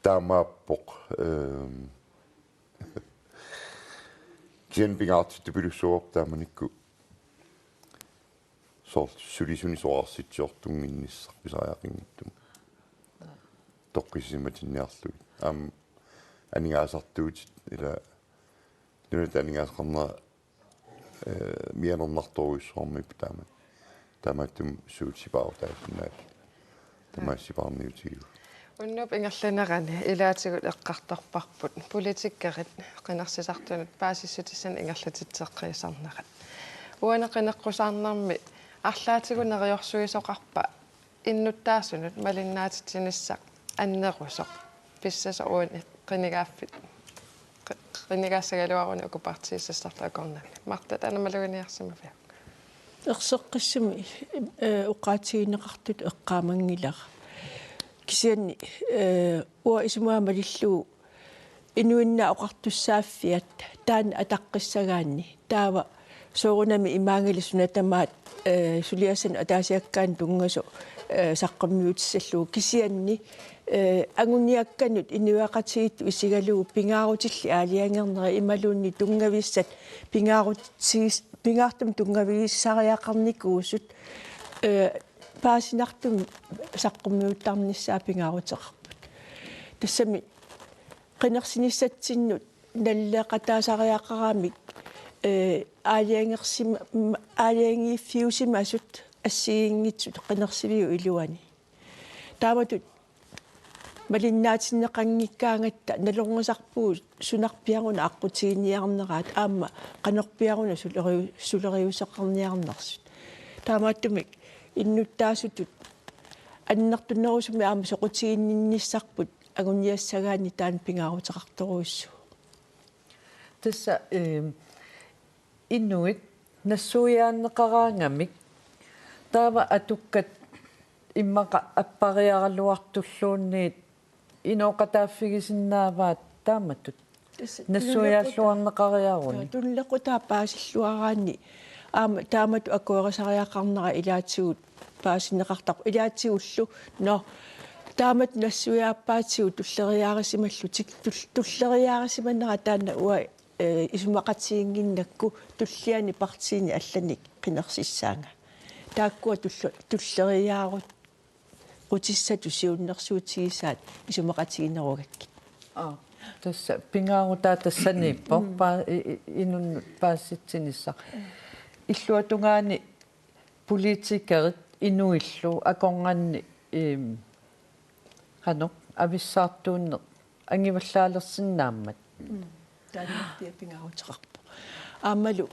Taamaappoq, ehm, kisianni pingaartittupilussuuvoq taamanikkut soorlu sulisunik soraarsitsiortunnginnissaq pisariaqanngitsumik. Toqqissisimatinniarlugit. Aamma aningaasartuutit ila nunat aningaasaqarnerat, eh, mianernartorujussuarmik taamat. Taamaattumik suut sipaarutaasinnaallutik. Tamaasa sipaarniutigivoq. Unnuup ingerlanerani ilaatigut eqqartorparput politikerit qinersisartunut paasissutissanik ingerlatitseqqiisarnerat. Uani qineqqusaarnermi arlaatigut neriorsuisoqarpa innuttaasunut malinnaatitsinissaq annerusoq pissasoq uani qinigaaffik qi-, qinigaassagaluaruni uku partiit sassartut akornanni. Martha, taanna maluginiarsimaviuk? Erseqqissumik, eh, oqaatigineqartutut eqqaamanngilara. Kisianni, eh, uanga isumaga malillugu inuinnaq oqartussaaffiat taanna ataqqissagaanni taava soorunami imaanngilaq suna tamaat, eh, suliassanut ataasiakkaanut tunngasoq, eh, saqqummiutissallugu, kisianni, eh, anguniakkanut inuiaqatigiittut isigalugu pingaarutillit aalajangernerat imaluunniit tunngavissat pingaarutis-, pingaartumik tunngavissariaqarnikuusut, eh, paasinartumik saqqummiuttarnissaat pingaaruteqarput. Tassami qinersinissatsinnut naleqataasariaqaramik, eh, aalajangersima-, m-, aalajangiiffiusimasut assigiinngitsut qinersiviup iluani. Taamatut malinnaatinneqanngikkaangatta nalornisarpugut sunarpiaruna aqqutiginiarneraat aamma qanorpiaruna suleriu-, suleriuseqarniarnersut. Taamaattumik innuttaasutut annertunerusumik aamma soqutiginninnissarput anguniassagaanni taanna pingaaruteqartorujussuuvoq. Tassa, eh, inuit nassuiaanneqaraangamik taava atukkat immaqa appariaraluartulluunniit inooqataaffigisinnaavaat taamatut. Tassa nassuiaalluarneqariaruni. Tunuleqqutaa paasilluaraanni aamma taamatut akuerisariaqarnera ilaatigut paasineqartarpoq ilaatigullu. Nå, taamatut nassuiaappaatigut tulleriiaarisimallutik tul-, tulleriiaarisimanera taanna uanga, eh, isumaqatiginnginnakku tulliani partiini allanik qinersissaanga. Taakkua tulle-, tulleriiaarut- -qutissatut siunnersuutigisaat isumaqatiginerugakkit. Aa, tassa pingaarutaa tassaniippoq, mm, paa-, i-, i-, inunnut paasisitsinissaq. Illuatungaani politikerit inuillu akornanni, im, qanoq avissaartuunneq angivallaalersinnaammat. Mm. Taanna pia pingaaruteqarpoq. Aammalu,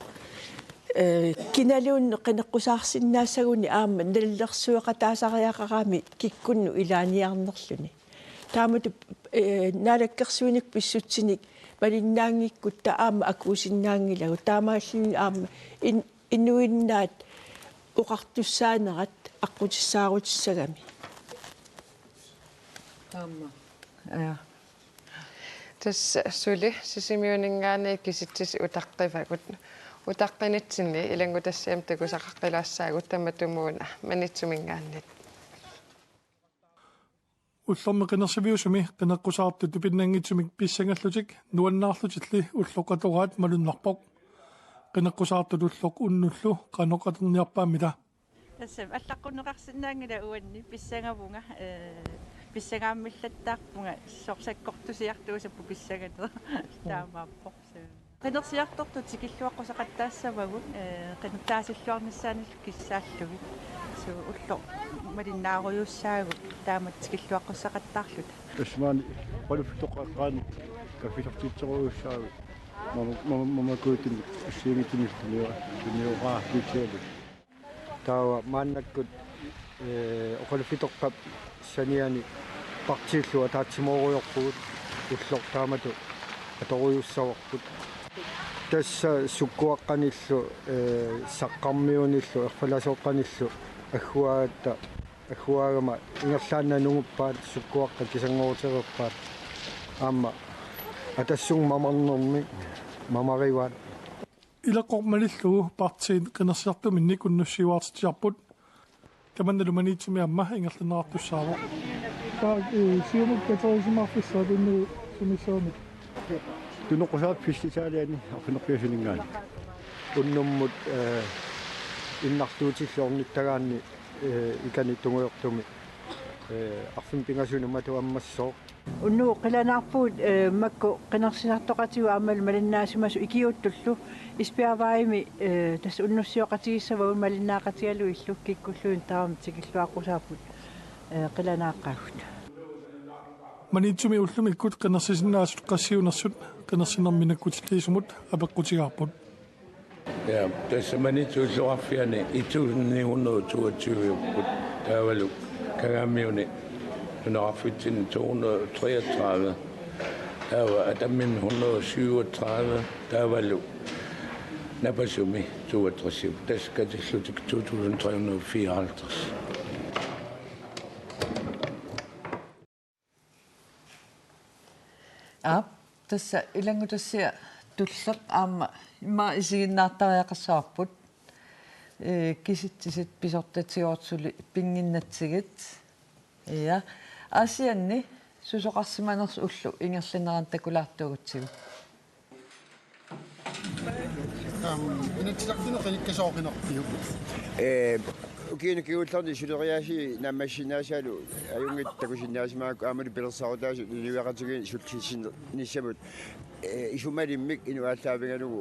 eh, kinaluunniit qineqqusaarsinnaassaguni aamma nalilersueqataasariaqarami kikkunnut ilaaniarnerluni. Taamatut, eh, naalakkersuinikkut pissutsinik malinnaanngikkutta aamma akuusinnaanngilagut. Taamaalilluni aamma in-, inuinnaat oqartussaanerat aqqutissaarutissagamik. Aamma. Ja. Tassa suli Sisimiuninngaanniit kisitsisit utaqqivagut. Utaqqinitsinni ilanngutassiami takusaqaqqilaassaagut tamatumuuna Maniitsuminngaanniit. Ullormi qinersiviusumi qineqqusaartut tupinnanngitsumik pissangallutik nuannaarlutilli ulloq atoraat malunnarpoq. Qineqqusaartut ulloq unnullu qanoq atorniarpaammita? Tassami allaqqunneqarsinnaanngilaq uanni pissangavunga, eh, pissangaammillertarpunga soorlu sakkortusiartuusarput pissanganera. Taamaappoq. Qinersiartortut tikilluaqqusaqattaassavagut, eh, qinertaasilluarnissaanillu kissaallugit. Suu ulloq malinnaarujussaagut taamatut tikilluaqqusaqattaarluta. Tassa maani oqaluffitoqqaqqaani kaffilortitserujussaagut. Mama, mama, mama kuitimi assigiinngitsunik tunio-, tunioraartitsialu. Taava maannakkut, eh, oqaluffitorpap saniani partiillu ataatsimoorujorpugut ulloq taamatut atorujussavarput. Tassa sukkuaqqanillu, eh, saqqarmiunillu, erfalasooqqanillu agguagatta, agguaagama ingerlaannaq nunguppaat sukkuaqqat kisanngorutereerpaat. Aamma Atassut mamarnermik mamarivaat. Ileqqoq malillugu partiit qinersisartuminnik unnussiuaartitsisarput. Tamannalu Maniitsumi aamma ingerlanneqartussaavoq. Taava, eh, Siumut katerisimaarfissaq unnugu sumissaamik? Tunoqqusaaffik festivalini arfineq-pingasuninngaanniit. Unnummut, eh, innarluutillu ornittagaanni, eh, ikani tungujortumi, eh, arfineq-pingasunut matu ammassooq. Unnugu qilanaarpugut, eh, makku qinersisartoqatigut aammalu malinnaasimasut ikiuuttullu Esbjergvejimi, eh, tassa unnussiooqatigissavagut malinnaaqatigalugillu kikkulluunniit tamarmik tikilluaqqusaapput, eh, qilanaaqaagut. Maniitsumi ullumikkut qinersisinnaasut qassiunersut qinersinermi nakkutilliisumut apeqqutigaarput. Ja, tassa Maniitsup illoqarfiani et tusind ni hundrede og toogtyve-upput. Taavalu Kangaamiuni nunaqarfitsinni to hundrede og treogtredive. Taava Atammimi hundrede og syvogtredive. Taavalu Napasumi toogtres. Tassa katillutik to tusind tre hundrede og fireoghalvtreds. Aap, tassa ilanngutassiaq Tulleq aamma immaqa isiginnaartariaqassavarput. Ee, kisitsisit pisortatigoortut suli pinnginnatsigit. Ja. Aasianni susoqarsimanersoq ulloq ingerlanerani takulaartuugutsigu. Aam, Inatsisartuni qinikkasooqinarpiuk? Ee, ukiuni kingullerni suleriaasii naammassisinnaasaalu ajunngitsut takusinnaasimagamikku aammalu pilersaarutaasut inuiaqatigiinni sullissinnissamut, ee, isumalimmik inuk aallaavigalugu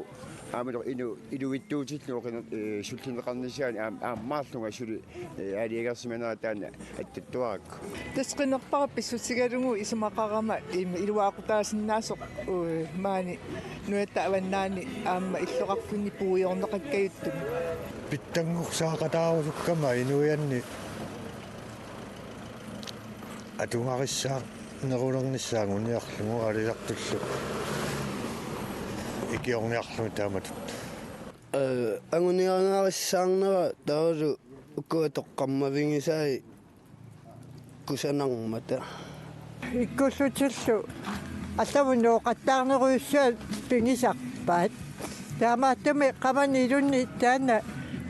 aammalu inuk ilivitsuutillunga qiner-, ee, sullinneqarnissaanut aam-, aammaarlunga suli, ee, aalajangersimanera taanna attattuarakku. Tassa qinerpara pissutigalugu isumaqarama im-, iluaqutaasinnaasoq, uu, maani nunatta avannaani aamma illoqarfinni puiorneqakkajuttumik. Pitsanngorsaqataarusukkama inuianni atugarissaarnerulernissaa anguniarlugu aalisartullu ikiorniarlugu taamatut. Ee, anguniagarissaarnera taavalu ukua toqqammavigisai kusanarmata. Ikkullutillu allamut nooqattaarnerujussuaq pigisarpaat. Taamaattumik qamani ilunni taanna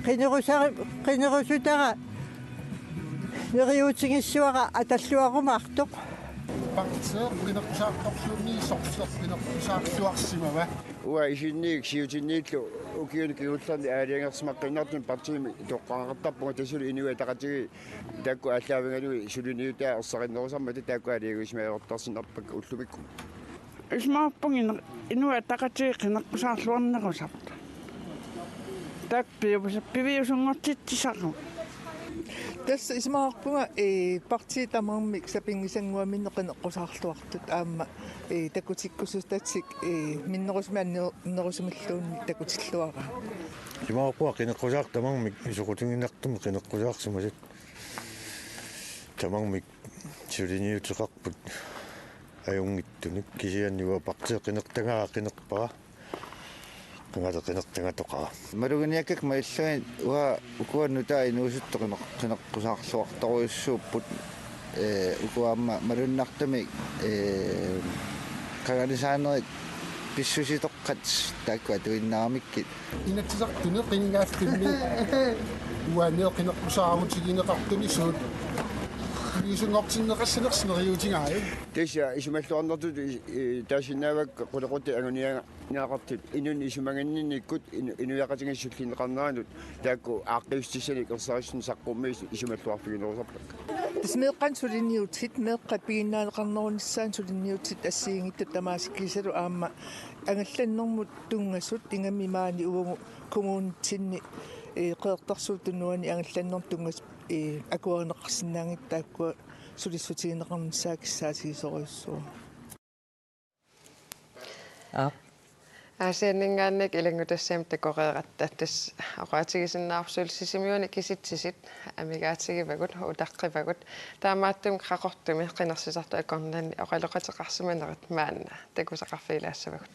qinerusa-, qinerusutara neriuutigissavara atalluarumaartoq. Partiit qineqqusaartorluunniit sorleq qineqqusaarluarsimava? Uanga isinniit siutinniillu ukiuni kingullerni aalajangersimaqqinniartuni partiimi toqqagaqartarpunga, tassalu Inuit Ataqatigiit taakku aallaavigalugit suliniutaa ersarinnerusarmata taakku aalajangiussimalertarsinnarpakka ullumikkut. Isumaqarpunga Inuit Ataqatigiit qineqqusaarluarnerusarput. Taakku piviusa-, piviusunngortitsisarput. Tassa isumaqarpunga, ee, partiit tamarmik sapinngisannguaminnik qineqqusaarluartut aamma, ee, takutikkusutatik, ee, minnerusumik anner-, annerusumilluunniit takutilluaraat. Isumaqarpunga qineqqusaartut tamarmik soqutiginartumik qineqqusaarsimasut tamarmik suliniuteqarput ajunngitsunik, kisianni uanga partiit qinertagara qinerpara. Qangali qinertagatoqara. Maluginiakkakka malillugit uanga ukua nutaat inuusuttut qineq-, qineqqusaarluartorujussuupput, ee, ukua aamma malunnartumik, ee, qanganisaanerit pissusitoqqat taakku atuinnaramikkit. Inatsisartuni qinigaaffimmi uani qineqqusaarutigineqartuni suut piviusunngortinneqassanersut neriuutigai? Tassa isumalluarnertut, ee, taasinnaavakka qulequtit anguniagaqartut inunnik isumaginninnikkut inu-, inuiaqatigiit sullinneqarneranut taakku aaqqiissutissanik ersarissunik saqqummiisoq isumalluarfiginerusarpakka. Tassa meeqqanik suliniutit, meeqqat piginnaaneqarnerunissaannik suliniutit assigiinngitsut tamaasa kiisalu aamma angallannermut tunngasut, ingammik maani uagut kommunitsinni, ee, Qeqertarsuup Tunuani angallannermut tunngasut, ee, akuerineqarsinnaanngitsut taakkua sulissutigineqarnissaat kissaatigisorujussuuvoq. Aap. Aasianninngaanniit ilanngutassiami takoreeratta, tassa oqaatigisinnaavarput suli Sisimiuni kisitsisit amigaatigivavut, utaqqivagut. Taamaattumik Qaqortumi qinersisartut akornanni oqaloqateqarsimanerat maanna takusaqarfigilaassavagut.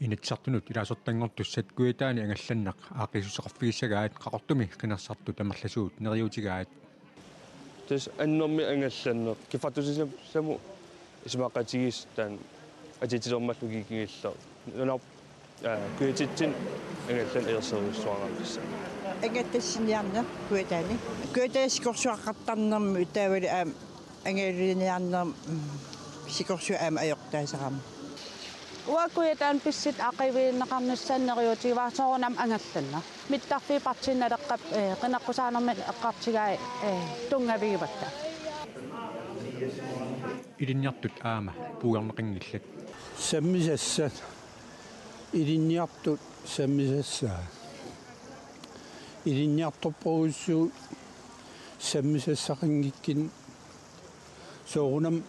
Inatsisartunut ilaasortanngortussat Kujataani angallanneq aaqqiissuteqarfigissagaat Qaqortumi qinersisartut amerlasuut neriuutigaat. Tassa annermik angallanneq kiffartuussimassamut isumaqatigiissut taanna atitsilermat logikkigillu. Nunarp-, aa, kujatitsinni angallanneq ajorserivissuararsuaq. Angallassiniarneq Kujataani. Kujataani sikorsuaqartarnermi taavalu aamma angalaniarnermi, mm, sikorsuaq aamma ajortaasarami. Uanga Kujataani pissutsit aaqqiivigineqarnissaannik neriuutigaara soorunami angallanneq. Mittarfiit partiit Naleqqap, ee, qineqqusaarnermik eqqartugai, ee, tunngavigivakka. Ilinniartut aamma puigorneqanngillat. Sammisassat. Ilinniartut sammisassaat. Ilinniartorpassuit sammisassaqanngikkunik soorunami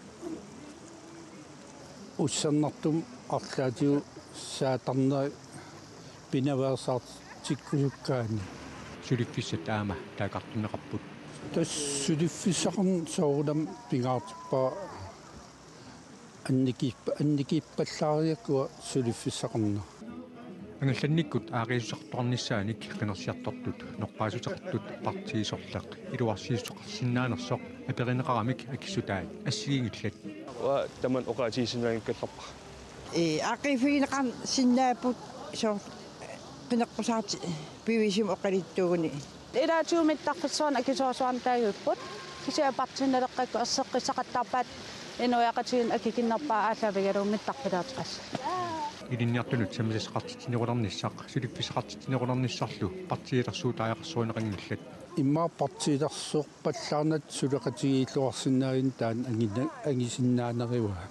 ussernartumik arlaatigut saattarnerit pinaveersaartikkusukkaanni. Suliffissat aamma taakkartorneqarput. Tassa suliffissaqarneq soorunami pingaartippara annikippa-, annikippallaariarlunga suliffissaqarneq. Angallannikkut aaqqiissutisartuarnissaanik qinersisartortut norpaassuteqartut partiit sorleq iluarsiissuteqarsinnaanersoq aperineqaramik akissutaat assigiinngillat. Uanga tamanna oqaatigisinnaanngikkallarpara. Ee, aaqqiffigineqarsinnaapput soorlu qineqqusaartut piviusumik oqaluttuuguni. Ilaatigut mittarfissuarnik akisoorsuarnik taaguupput. Kisianni partiit naleqqikkut erseqqissaqattaarpaat inuiaqatigiinni akikinnerpaaq aallaavigalugu mittarfiliortipassuit. Ilinniartunut sammisassaqartitsinerulernissaq, suliffissaqartitsinerulernissarlu partiilersuutaajaqarsorinneqanngillat. Immaqa partiilersorpallaarnata suleqatigiilluarsinnaaginnarlugu taanna angina-, angisinnaanerivaat.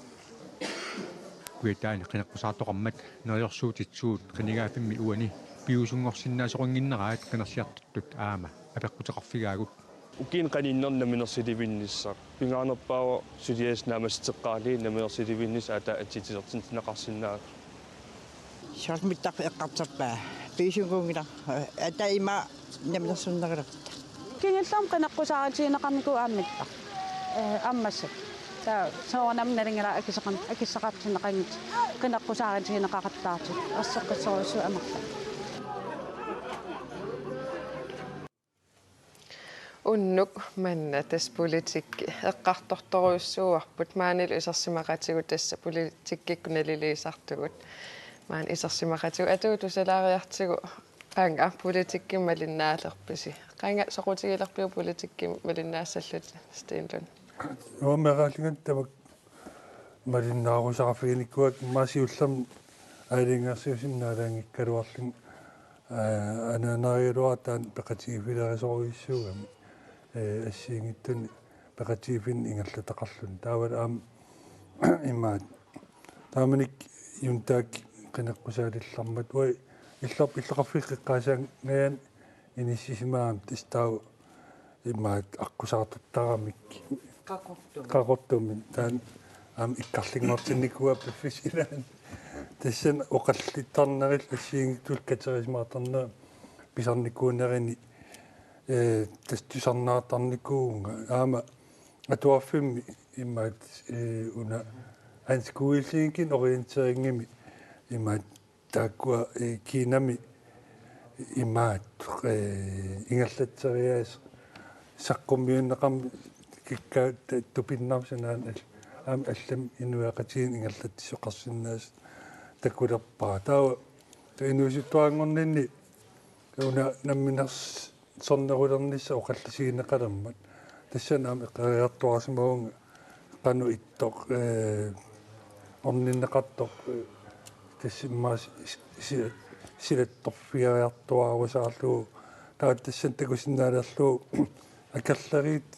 Kujataani qineqqusaartoqarmat neriorsuutitsuut qinigaaffimmi uani piviusunngorsinnaasoqannginneraat qinersiartortut aamma apeqquteqarfigaagut. Ukiuni qaninnerni namminersilivinnissaq. Pingaarnerpaavoq suliassaq naammassiteqqaarluni namminersilivinnissaq ata atsitsilertinneqarsinnaasoq. Soorlu mittarfik eqqartorpaa. Piviusunngorngilara. Ata ima namminersornerulerutta. Kingullermik qineqqusaarutigineqarnikuuvoq aamma mittarfik. Ee, aamma massakkut. Taava soorunami nalunngilara akisoqan-, akissaqartinneqanngitsut. Qineqqusaarutigineqaqattaartut. Erseqqissorujussuit amerlaqaat. Unnuk manna tassa politikki eqqartortorujussuuarput, maanilu isersimaqatigut tassa politikkikkut naliliisartugut. Maani isersimaqatigut atuutut tusalaariartigu qanga politikkimik malinnaalerpisi? Qanga soqutigilerpiuk politikkimik malinnaassallutit, Sten Lund? Uanga meeraallunga tamakku malinnaarusaarfiginikuuakka, immaqa siullermik aalajangersiuisinnaalaanngikkaluarlunga, aa, anaanarigaluarama taanna peqatigiiffilerisorujussuugami, ee, assigiinngitsunik peqatigiiffinnik ingerlataqarluni. Taavalu aamma imaattoq. Taamanikkut juntakkut qineqqusaalillarmat. Uanga illoq-, illoqarfiup eqqaasaangajani inissisimagami tassa taava imaattoq aqqusaartortaramik. Qaqortumik. Qaqortumik. Taanna aamma ikkarlinngortinnikuuara piffissap ilaani. Tassani oqallittarnerillu assigiinngitsullu katerisimaartarnerit pisarnikuunerini, ee, tassa tusarnaartarnikuuvunga. Aamma atuarfimmi imaattoq, ee, una anskuelsinkin orienteringimi imaattoq taakkua, ee, Kinami imaattoq, ee, ingerlatseriaaseq saqqummiunneqarmat kikkaat ta-, tupinnarsinan al-, aamma allamik inuiaqatigiinni ingerlatsisoqarsinnaasut takulerpara. Taava tu inuusuttuaranngorninni una namminers-, sornerulernissaq oqallisigineqalermat. Tassani aamma eqqaariartuaarsimavunga qanoq ittoq, ee, orninneqartoq, ee, tassa immaqa si-, si-, silattorfigiartuaarusaarlugu. Taava tassani takusinnaalerlugu akerleriit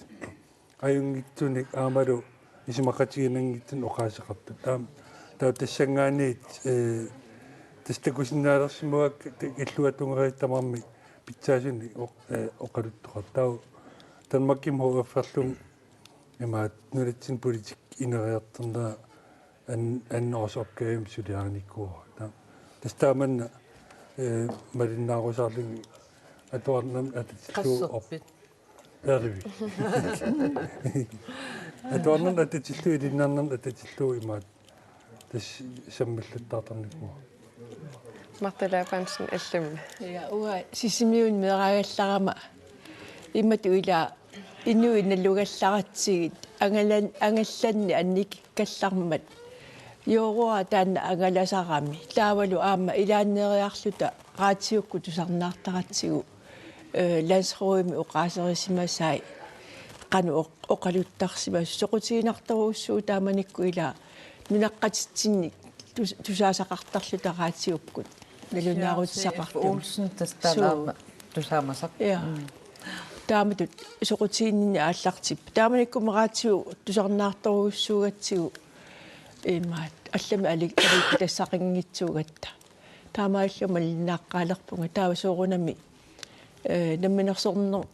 ajunngitsunik aammalu isumaqatigiinngitsunik oqaaseqartut. Taava, taava tassanngaanniit, ee, tassa takusinnaalersimavakka ta-, illuatungeriit tamarmik pitsaasunik oq-, ee, oqaluttoqartut. Taava Danmarkimi H F-erlunga imaattoq nunatsinni politikki ineriartornera an-, annerusumik suliarinikuuara. Taava tassa taamanna, ee, malinnaarusaarlunga atuarnarnut atatillugu op-, Qasserpit? Aaluvi. Atuarnarnut atatillugu, ilinnarnarnut atatillugu imaattoq tassa sammillattaartarnikuuara. Martha Labansen, L M. Ja, uanga Sisimiuni meeraagallarama imatut ila inuit nalugallaratsigit angalan-, angallanneq annikikkallarmat. Jooruara taanna angalasarami. Taavalu aamma ilaanneeriarluta raatiukkut tusarnaartaratsigu, ee, landsrådimi oqaaserisimasai qanoq oq-, oqaluttarsimasut, soqutiginartorujussuuvoq taamanikkut ila nunaqqatitsinnik tus-, tusaasaqartarluta raatiukkut. Nalunaarutisaqartut. Olsen tassa taanna aamma tusaamasaq. Ja. Mm. Taamatut soqutiginninneq aallartippoq. Taamanikkut raatiu tusarnaartorujussuugatsigu imaattoq allamik ali-, aliikkutassaqanngitsuugatta. Taamaalillunga malinnaaqqaalerpunga. Taava soorunami, ee, namminersorner-,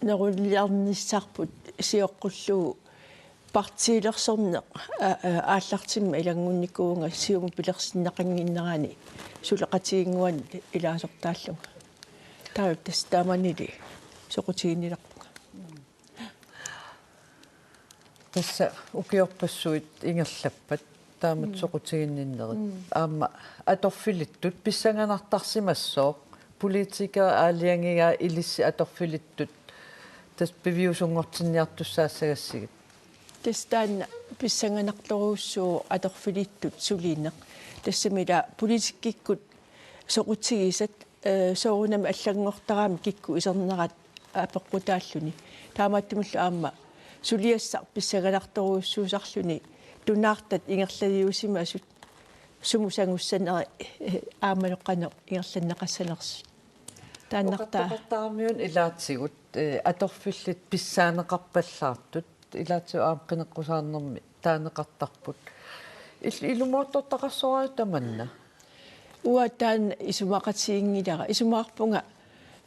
nerulernissarput sioqqullugu partiilersorneq, aa, aa, aallartimmat ilanngunnikuuvunga Siumup pilersinneqannginnerani suleqatigiinnguanik ilaasortaallunga. Taava tassa taamanili soqutiginnilerpunga. Tassa ukiorpassuit ingerlappat taamatut, mm, soqutiginninnerit. Mm. Aamma atorfilittut pissanganartarsimassooq, politikerit aalajangigaat ilissi atorfilittut tassa piviusunngortinniartussaassagassigit. Tassa taanna pissanganartorujussuuvoq atorfilittut sulineq. Tassami ila politikkikkut soqutigisat, eh, soorunami allanngortaramik kikkut isernerat apeqqutaalluni. Taamaattumillu aamma suliassaq pissanganartorujussuusarluni tunaartat ingerlaliusimasut sumut sangussaneri, eh, aammalu qanoq ingerlanneqassanersut. Taannartaa. Oqartoqartaramiuna ilaatigut, eh, atorfillit pissaaneqarpallaartut, ilaatigut aamma qineqqusaarnermi taaneqartarput. Il-, ilumoortortaqarsoraat tamanna. Uanga taanna isumaqatiginngilara. Isumaqarpunga,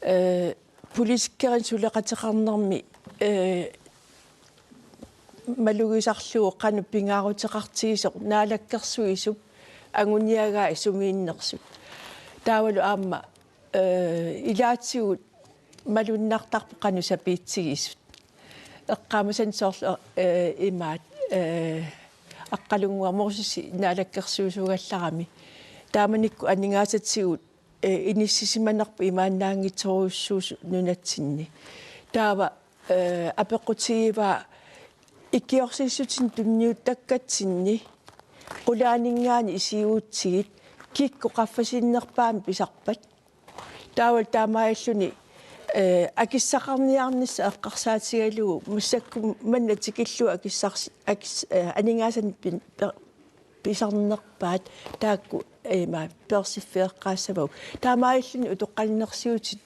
eh, politikkerinik suleqateqarnermi, eh, malugisarlugu qanoq pingaaruteqartigisoq naalakkersuisup anguniagai sumiinnersut. Taavalu aamma, eh, ilaatigut malunnartarpoq qanoq sapiitsigisut. Eqqaamasani soorlu, eh, imaat, eh, Aqqalunnguaq Mosesi naalakkersuisuugallarami. Taamanikkut aningaasatigut, eh, inissisimanerput imaannaanngitsorujussuusoq nunatsinni. Taava, eh, apeqqutigivaa ikiorsiissutinik tunniuttakkatsinni qulaaninngaanniit isigiutsigit kikkut qaffasinnerpaamik pisarpat. Taavalu taamaalilluni, eh, akissaqarniarnissaq eqqarsaatigalugu massakkut manna tikillugu akissars-, akis-, eh, aningaasanik pin-, per-, pisarnerpaat taakku, eh, ima peersiffigeqqaassavagut. Taamaalilluni utoqqalinersiutit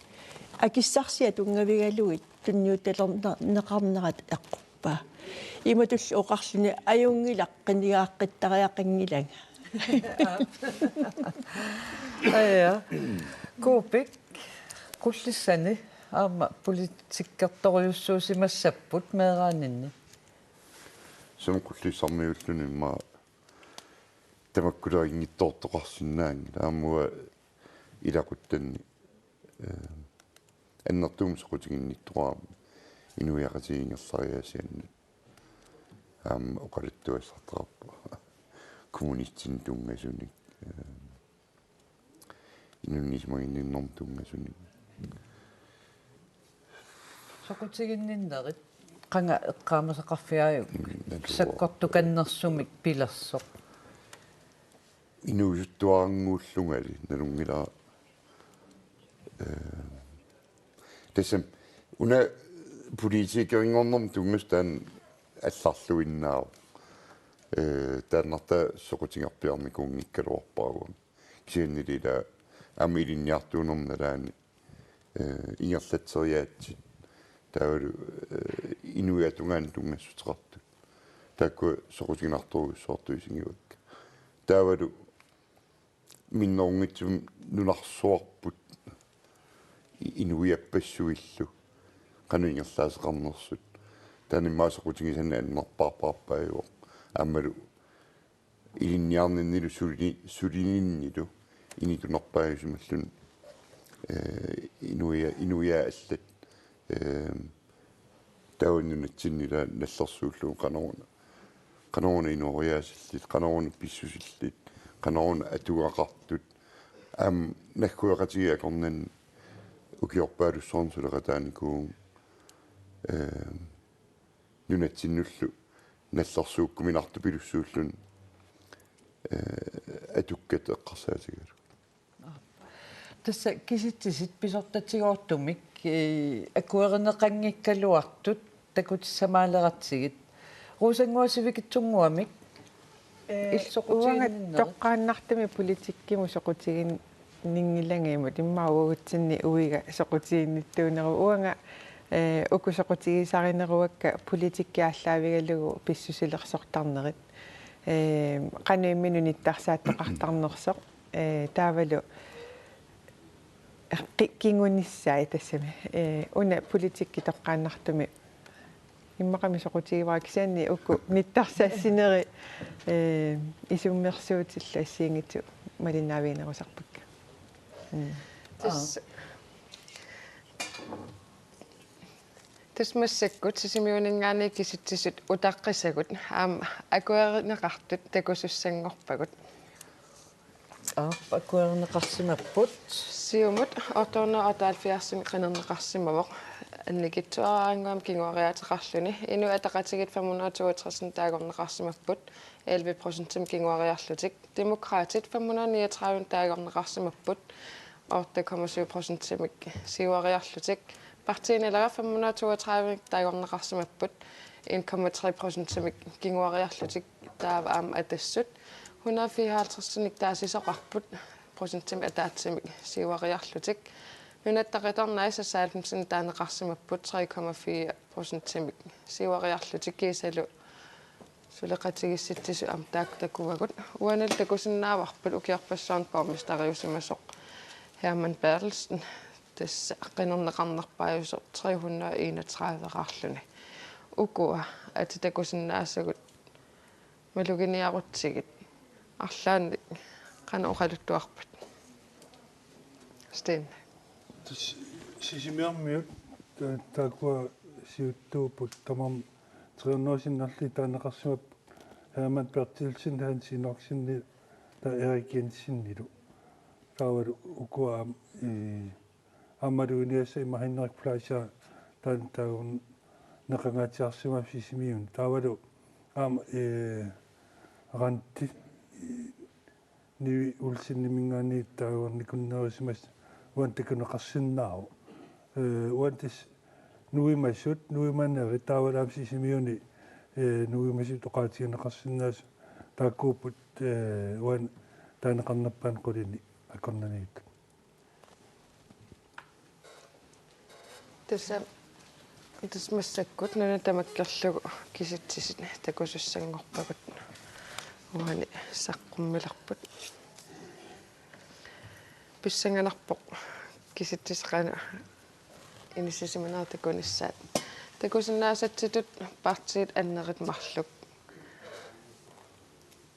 akissarsiat tunngavigalugit tunniuttalerneqarnerat eqqorpaa. Imatullu oqarluni ajunngilaq qinigaaqqittaraqanngilanga. Aja. Kuupik, Qullissani aamma politikkertorujussuusimassapput meeraaninni. Sumi Qullissarmiuulluni immaqa tamakkuleqanngitsoortoqarsinnaanngilaq aamma uanga ilaquttanni, eh, annertuumik soqutiginnittoqarami inuiaqatigiit ingerlariaasiannut aamma oqaluttuassartaqarpoq kommunistinik tunngasunik, eh, inunnik isumaginninnermut tunngasunik. Soqutiginninnerit qanga eqqaamasaqarfigajuk? Mm, naluara. Sakkortukannersumik pilersoq. Inuusuttuarannguullungali nalunngilara, eh, tassami una politikerinngornermut tunngasut taanna allarluinnaavoq. Eh, taannartaa soqutigerpiarnikuunngikkaluarpara uanga. Kisiannili ila aamma ilinniartuunerma nalaani, eh, ingerlatseriaatsit. Taavalu, eh, inuiatungaani tunngassuteqartut. Taakku soqutiginartorujussuartut isigivakka. Taavalu minnerunngitsumik nunarsuarput i-, inuiappassuillu qanoq ingerlaaseqarnersut. Taanna immaqa soqutigisannik annerpaarpaarpaajuvoq. Aammalu ilinniarninnilu suli-, sulininnilu initunerpaajusimalluni, eh, inuia-, inuiaat allat, eh, taava nunatsinni ila nallersuullugu qanoruna, qanoruna inooriaasillit, qanoruna pissusillit, qanoruna atugaqartut, aamma naggueqatigiit akornanni ukiorpaalussuarni suleqataanikuuvugut, eh, nunatsinnullu nallersuukkuminartupilussuulluni, eh, atukkat eqqarsaatigalugit. Tassa kisitsisit pisortatigoortumik, eh, akuerineqanngikkaluartut takutissamaaleratigit. Rosannguaq, sivikitsunnguamik. Eh, illit soqutiginninnerit? Uanga toqqaannartumik politikkimut soqutiginninngilanga, immaqa uagutsinni uiga soqutiginnittuuneruvoq. Uanga, eh, uku soqutigisarineruakka politikki aallaavigalugu pissusilersortarnerit. Eh, qanoq imminut nittarsaattoqartarnersoq. Eh, taavalu qi-, kingunissaat tassami. Eh, una politikki toqqaannartumik immaqami soqutigivara, kisianni uku nittarsaassinerit, eh, isummersuutillu assigiinngitsut malinnaaviginerusarpakka. Mm. Tassa, tassa massakkut Sisimiuninngaanniit kisitsisut utaqqisagut aamma akuerineqartut takusussanngorpagut. Aap, akuerineqarsimapput. Siumut otte hundrede og otteoghalvfjerdsimi qinerneqarsimavoq. Annikitsuaraannguamik kinguariaateqarluni. Inuit Ataqatigiit fem hundrede toogtres taagorneqarsimapput, elleve procentimik kinguariarlutik. Demokraatit fem hundrede niogtredive taagorneqarsimapput, otte komma syv procentimik siuariarlutik. Partii Naleraq fem hundrede toogtredive taagorneqarsimapput, en komma tre procentimik kinguariarlutik. Taava aamma Atassut hundrede fireoghalvtredsinik taasisoqarput, procentimik ataatsimik siuariarlutik. Nunatta Qitornai seksoghalvfemsinik taaneqarsimapput, tre komma fire procentimik siuariarlutik, kiisalu suleqatigiissitsisut aamma taakku takuagut. Uanilu takusinnaavarput ukiorpassuarni borgmesteriusimasoq Hermann Berthelsen, tassa qinerneqarnerpaajusoq, tre hundrede enogtredive-raarluni. Ukua atit takusinnaasagut maluginiarutsigit, arlaannik qanoq oqaluttuarpit? Steen. Tassa Sisimiormiut ta-, taakkua siuttuupput, tamarmik tre hundrede sinnerlugit taaneqarsimapput, Hermann Berthelsen, Hans Enoksen, taava Erik Jensenilu. Taavalu ukua aamma, ee, aamma maluginiassaat, ima Henrik Fleischer, taan-, taagorneqangaatsiarsimasoq Sisimiuni. Taavalu aamma, ee, Randi, ee, Nivi Olseniminngaanniit taagornikunnerusimasoq uani takuneqarsinnaavoq. Ee, uani tassa nuimasut, nuimanerit, taavalu aamma Sisimiuni, ee, nuimasut oqaatigineqarsinnaasut taakkuupput, ee, uani taaneqarnerpaani qulini akornanniittut. Tassa, tassa massakkut nuna tamakkerlugu kisitsisit takusussanngorpagut, uani saqqummilerput. Pissanganarpoq kisitsisit qanoq inissisimanerat takunissaat. Takusinnaasatsitut partiit annerit marluk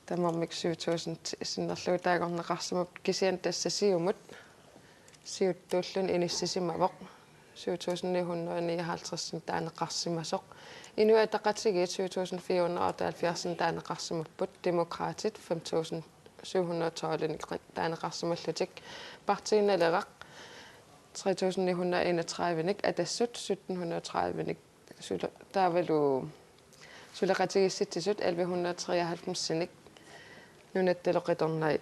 tamarmik syv tusind sinnerlugit taagorneqarsimapput, kisianni tassa Siumut siuttuulluni inissisimavoq syv tusind ni hundrede nioghalvtreds taaneqarsimasoq. Inuit Ataqatigiit syv tusind fire hundrede otteoghalvfjerds taaneqarsimapput, Demokraatit fem tusind syv hundrede tolv taaneqarsimallutik, Partii Naleraq tre tusind ni hundrede enogtredive-nik, Atassut sytten hundrede tredive-nik, sule-, taavalu suleqatigiissitsisut elleve hundrede treoghalvfems-inik, Nunattalu Qitornai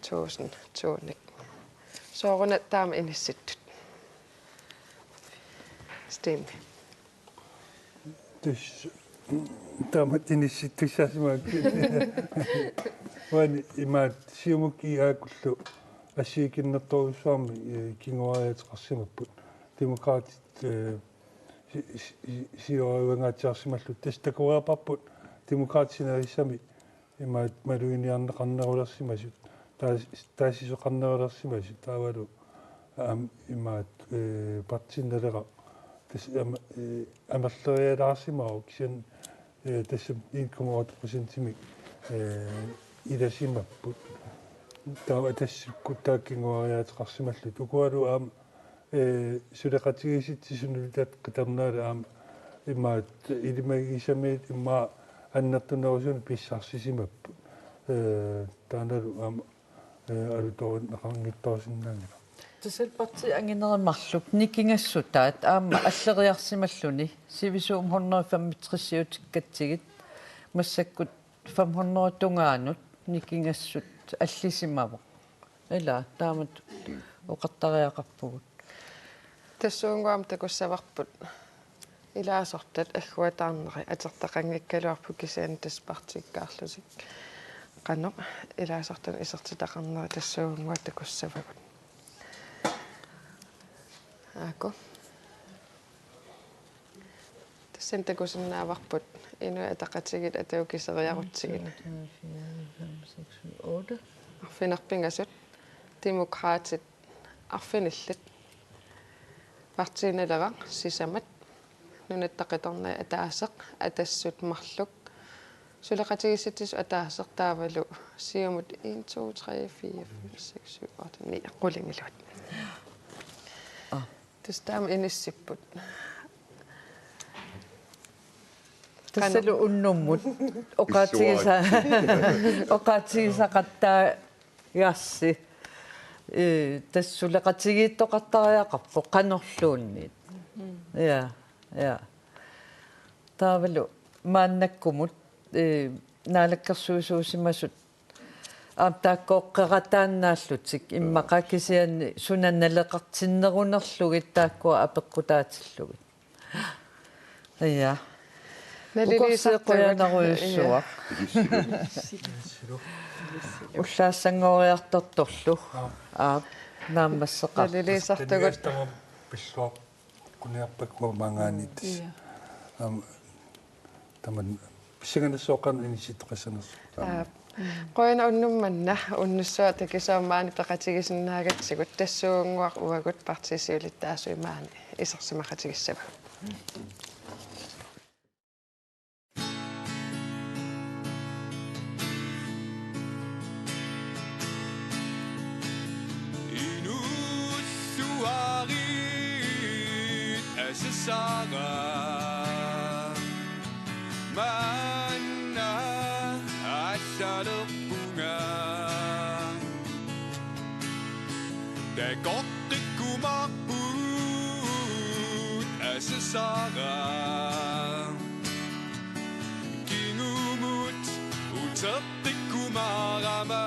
tusind to-nik. Sooruna taama inissittut? Steen. Tassa taamatut inissittussaasimagukkit. Uani imaattoq Siumukki aakullu assigiinnartorujussuarmik, ee, kinguariaateqarsimapput. Demokraatit, ee, si-, si-, si-, siuariuangaatsiarsimallutik. Tassa takoreerparput Demokraatit sineriassami imaattoq maluginiarneqarnerulersimasut, taas-, taasisoqarnerulersimasut, taavalu aamma imaattoq, ee, Partii Naleraq tassa aamma, ee, amerlerialaarsimavoq, kisianni, ee, tassa en komma otte procentimik, ee, ilasimapput. Taava Atassukkut taakku kinguariaateqarsimallutik. Ukualu aamma, ee, suleqatigiissitsisut Nunatta Qitornaali aamma imaattoq ilimagisaminik immaqa annertunerusunik pissarsisimapput. Ee, taannalu aamma, ee, alutorineqanngitsoorsinnaanngilaq. Tassalu partiit anginerit marluk nikingassutaat aamma alleriarsimalluni, sivisuumik hundrede femogtresiutikkatsigit massakkut fem hundrede tungaanut nikingassut allisimavoq. Ila taamatut oqartariaqarpugut. Tassuunnguamik takussavarput ilaasortat agguataarnerit, atortaqanngikkaluarput kisianni tassa partiikkaarlutik. Qanoq ilaasortanik isertitaqarnerit tassuunnguaq takussavagut. Aaku. Tassani takusinnaavarput Inuit Ataqatigiit atagu kiseriarutsigit. Tre, fire, fem, seks, syv, otte. Arfineq-pingasut, Demokraatit arfinillit, Partii Naleraq sisamat, Nunatta Qitornai ataaseq, Atassut marluk, suleqatigiissitsisut ataaseq, taavalu Siumut en, to, tre, fire, fem, seks, syv, otte, ni qulingiluat. Aa. Tassa taama inissipput. Tassalu unnummut oqaatigisa-, oqaatigisaqattaagassi. Ee, tassa suleqatigiittoqartariaqarpoq qanorluunniit. Ja, ja. Taavalu maannakkumut, eh, naalakkersuisuusimasut aamma taakkooqqeqataannaallutik immaqa kisianni suna naleqartinnerunerlugit taakkua apeqqutaatillugit. Ja. Naliliisartugut. Ukorsiit qujanarujussuaq. Ullaassanngoriartortorlu. Aap, naammasseqarpoq. Naliliisartugut. Pilluar kuniarpakku maangaanniit. Ja. Aamma tamanna pissanganassuaqarneq inissittoqassanersoq. Aap. Qujanaq unnuk manna, unnussuaq takisuumik maani peqatigisinnaagatsigut, tassuugunnguaq uagut partiit siulittaasuat maani isersimaqatigissavagut. Inuussuarit asasara maanna assalerpunga. Takoqqikkumaarput asasara. Kingumut uteqqikkumaarama.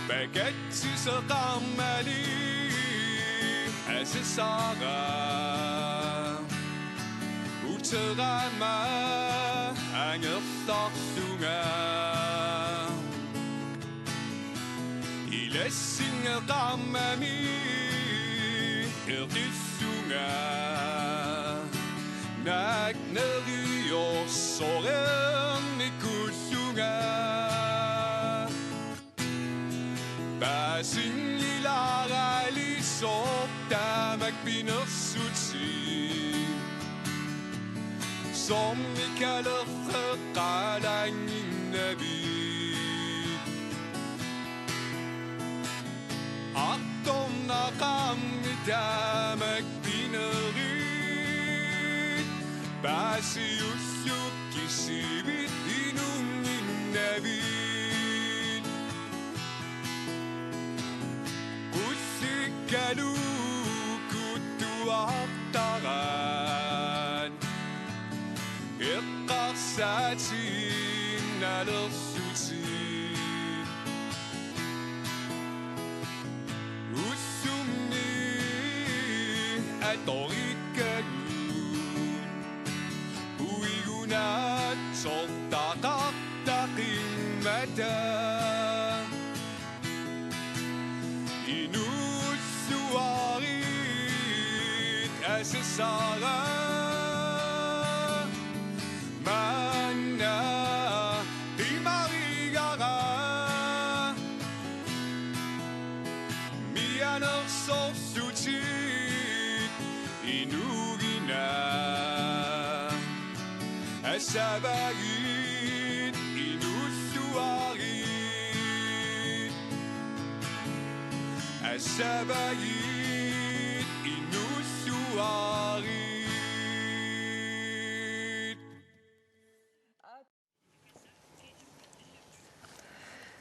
Pakatsiseqarmali asasara. Uterama angerlarlunga. Ilassinneqarmami eqillunga. Naak neriorsoreernikuullunga. Paasinngilaraaliisoq taamak pinersutit. Soormikalerreqalaannginnavit. Artornaqaarmi taamak pinerit. Paasiullukkisivit inunnginnavit. Qullikkaluukuttuartaraat. Eqqarsaatinnalerlutit. Ullumi atorikkagut. Uigunaatsortaqartaqimmata. Inuussuarit asasara. Maanna qimarigara. Mianersorlutit inuugina. Asavagit inuussuarit. Asavagit inuussuarit.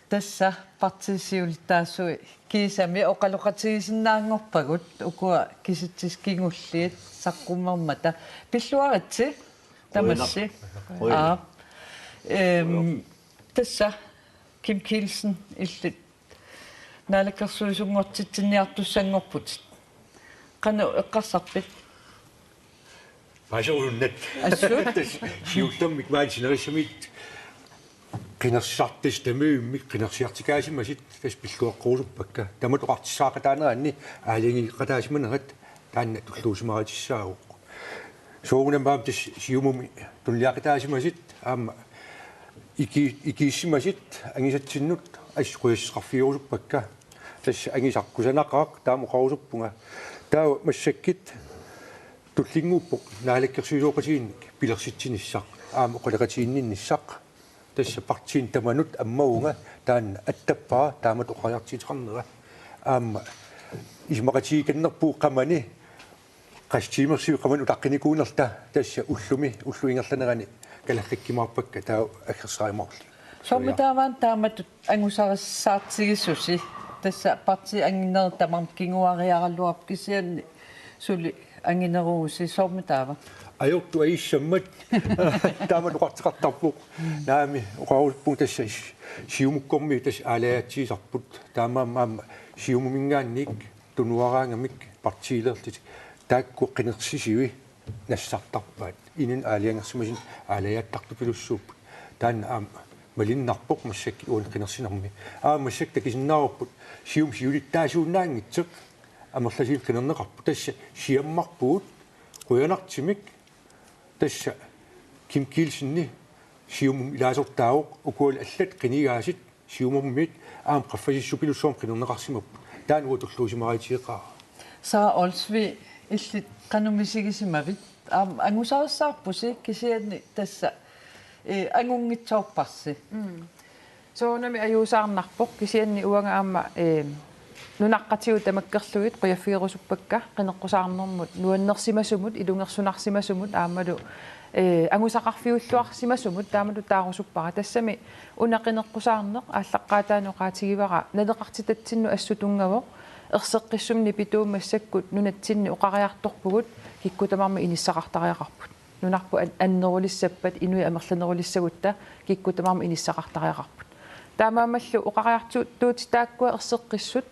Tassa partiit siulittaasui kiisami oqaloqatigisinnaanngorpagut ukua kisitsisit kingulliit saqqummermata. Pilluaritsi tamassi. Qujanaq. Aap. Ehm, tassa Kim Kielsen, illit naalakkersuisunngortitsinniartussanngorputit. Qanoq eqqarsarpit? Paaserusunnat. Assut. Tassa siullermik maani sinerissamiit qinersisartut tamavimmik qinersiartikaasimasut tassa pilluaqqorusuppakka. Tamat oqartussaaqataaneranni aalajangeqataasimanerat taanna tulluusimaarutissaasoq. Soorunami aamma tassa Siumumi tunuliaqataasimasut aamma iki-, ikiissimasut angisatsinnut assut qujassaqarfigerusuppakka. Tassa angisaq kusanaqaaq taama oqarusuppunga. Taava massakkut tullinnguuppoq naalakkersuisooqatigiinnik pilersitsinissaq aamma oqaloqatiginninnissaq. Tassa partiini tamanut ammavunga taanna attappara taamatut oqariartuuteqarnera. Aamma isumaqatigiikkannerpugut qamani qassit tiimersivit qamani utaqqinikuunerluta tassa ullumi, ullup ingerlanerani kalaqqikkumaarpakka taava aggersaajumaarlugit. Soormi taamaammat taamatut angusarissaartigisusi Tassa partiit anginerit tamarmik kinguariaraluarput, kisianni suli angineruusi, soormi taava? Ajortut ajussammat. Taama oqartoqartarpoq. Naamik, oqarusuppunga tassa Siumukkormiut tassa aalajaatsigisarput. Taamaammat aamma Siumuminngaanniit tunuaraangamik partiileerlutik taakku qinersisiui nassartarpaat. Inunnut aalajangersimasunut aalajaattartupilussuupput. Taanna aamma malunnarpoq massakkut uani qinersinermi. Aamma massakkut takusinnaavarput Siumup siulittaasuunnaanngitsoq amerlasuunik qinerneqarpoq. Tassa siammarpugut qujanartumik, tassa Kim Kielsen Siumumut ilaasortaavoq, ukualu allat qinigaasut Siumormiut aamma qaffasissupilussuarmik qinerneqarsimapput. Taanna uanga tulluusimaarutigeqaara. Sara Olsvig, illit qanoq misigisimavit? Aamma angusarissaarpusi, kisianni tassa, eh, angunngitsoorparsi. Mm. Soorunami ajuusaarnarpoq, kisianni uanga aamma, eh, nunaqqatigut tamakkerlugit qujaffigerusuppakka qineqqusaarnermut nuannersimasumut, ilungersunarsimasumut aammalu, eh, angusaqarfiulluarsimasumut taamatut taarusuppara. Tassami una qineqqusaarneq aallaqqaataani oqaatigivara naleqartitatsinnut assut tunngavoq, erseqqissumik nipituumik massakkut nunatsinni oqariartorpugut kikkut tamarmik inissaqartariaqarput. Nunarput an-, annerulissappat, inuit amerlanerulissagutta kikkut tamarmik inissaqartariaqarput. Taamaammallu oqariartuutit taakkua erseqqissut,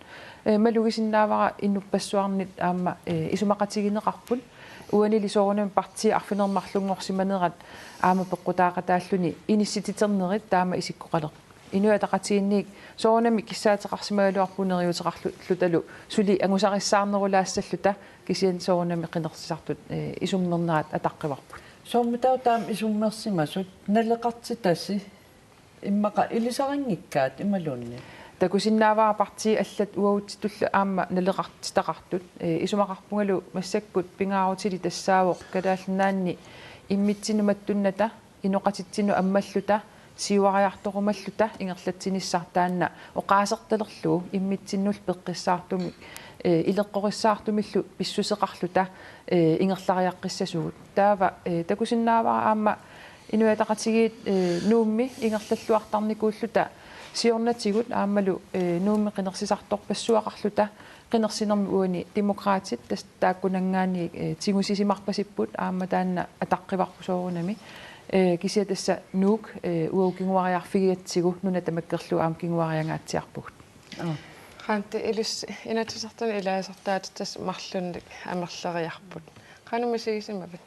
eh, malugisinnaavara inuppassuarnit aamma, eh, isumaqatigineqarput. Uanili soorunami partiit arfineq-marlunngorsimanerat aamma peqqutaaqataalluni inissititernerit taama isikkoqalerput. Inuit Ataqatigiinniit soorunami kissaateqarsimagaluarpugut neriuuteqarlutalu suli angusarissaarnerulaassalluta, kisianni soorunami qinersisartut, eh, isummernerat ataqqivarput. Soormitaava taama isummersimasut, naleqartitasi immaqa ilisarinngikkaat imaluunniit? Takusinnaavara partiit allat uagutsitullu aamma naleqartitaqartut, eh, isumaqarpungalu massakkut pingaarutilik tassaavoq Kalaallit Nunaanni immitsinnut mattunnata, inoqatitsinnut ammalluta, siuariartorumalluta ingerlatsinissaq taanna oqaasertalerlugu immitsinnullu peqqissaartumik, eh, ileqqorissaartumillu pissuseqarluta, eh, ingerlariaqqissasugut. Taava, eh, takusinnaavara aamma Inuit Ataqatigiit, eh, Nuummi ingerlalluartarnikuulluta siornatigut aammalu, eh, Nuummi qinersisartorpassuaqarluta qinersinermi uani Demokraatit tassa taakkunanngaanniit, eh, tigusisimarpasipput aamma taanna ataqqivarput soorunami. Eh, kisianni tassa Nuuk, eh, uagut kinguariarfigigatsigu nuna tamakkerlugu aamma kinguariangaatsiarpugut. Aa. Qanti ilis-, Inatsisartuni ilaasortaatut tassa marlunnik amerleriarput. Qanoq misigisimavit?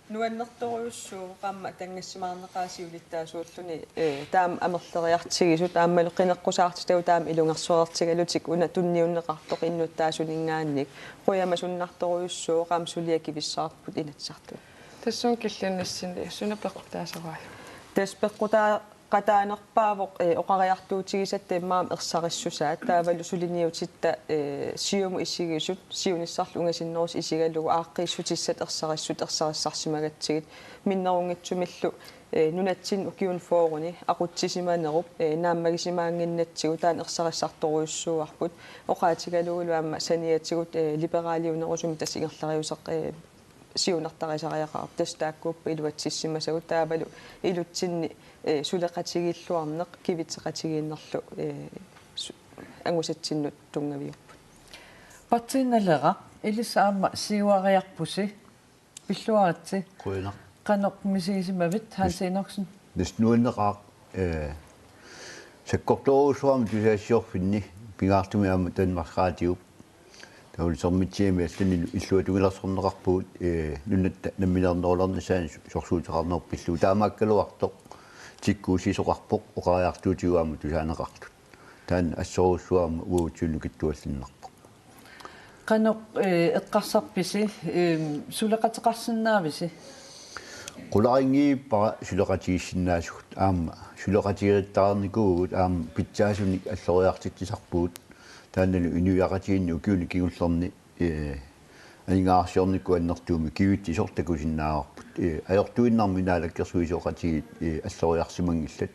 Nuannertorujussuuvoq aamma tanngassimaarneqaaq siulittaasuulluni, eh, taama amerleriartigisut aammalu qineqqusaartitagut taama ilungersuartigalutik una tunniunneqartoq innuttaasuninngaanniit. Qujamasunnartorujussuuvoq aamma suliaq kivissaarput Inatsisartuni. Tassunga killinnissinni suna peqqutaasoraajuk? Tassa peqqutaa- qataanerpaavoq, eh, oqariartuutigisatta immaqa ersarissusaat taavalu suliniutitta, eh, Siumut isigisut siunissarlu ungasinnerusoq isigalugu aaqqiissutissat ersarissut ersarissarsimagatsigit minnerunngitsumillu, eh, nunatsinni ukiuni fyrreni aqutsisimanerup, eh, naammagisimaannginnatsigu taanna ersarissartorujussuuarput oqaatigalugulu aamma saniatigut, eh, liberaliunerusumik tassa ingerlariuseq, eh, siunertarisariaqarpoq. Tassa taakkuupput iluatsissimasagut taavalu ilutsinni, eh, suleqatigiilluarneq kivitseqatigiinnerlu, eh, su-, angusatsinnut tunngaviupput. Partii Naleraq, ilissi aamma siuariarpusi, pilluaritsi. Qujanaq. Qanoq misigisimavit, Hans Enoksen? Tassa nuanneqaaq, eh, sakkortoorujussuarmik tusagassiorfinni pingaartumik aamma Danmarks Radiup taavalu Sermitsigami allanilu illuatungiliorneqarpugut, eh, nunatta nammineernerulernissaanut sorsuuteqarneq pillugu. Taamaakkaluartoq tikkuussisoqarpoq oqariartuutigut aamma tusaaneqartut. Taanna assorujussuarmik uagutsinnut nukittualliinnarpoq. Qanoq, eh, eqqarsarpisi, eh, suleqateqarsinnaavisi? Qularinngivippara suleqatigiissinnaasugut, aamma suleqatigiittariarnikuuvugut aamma pitsaasunik alloriartitsisarpugut. Taannalu inuiaqatigiinni ukiuni kingullerni, eh, aningaasarsiornikkut annertuumik kivitsisoq takusinnaavarput. Eh, ajortuinnarmik naalakkersuisooqatigiit, eh, alloriarsimanngillat.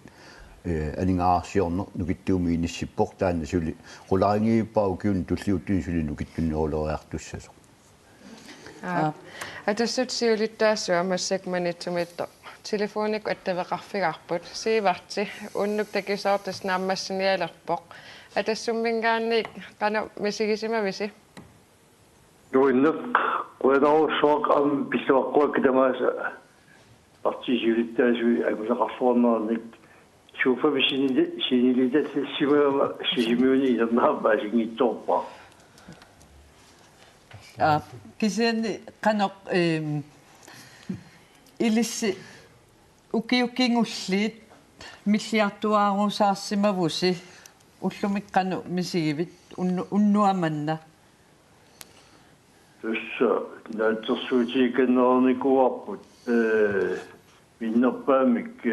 Eh, aningaasarsiorneq nukittuumik inissippoq, taanna suli qularinngivippara ukiuni tulliuttuni suli nukittuneruleriartussasoq. Aap. Atassut siulittaasuat massakkut Maniitsumiittoq telefonikkut attaveqarfigaarput. Siivarti, unnuk takisoortasi naammassinialerpoq. Atassumminngaanniit qanoq misigisimavisi? Nuanneq, qujanarsuaq aamma pilluaqquakka tamaasa partiip siulittaasui angusaqarluarnerannik suuffa sinili-, sinilitallassimagama Sisimiuni inernaamma asinngitsoorpara. Aa, kisianni qanoq, ehm, ilissi ukiut kingulliit milliartuaarusaarsimavusi ullumi qanoq misigivit unnu-, unnuamanna? Tassa naatsorsuutigikannereernikuuarput, ee, minnerpaamik, ee,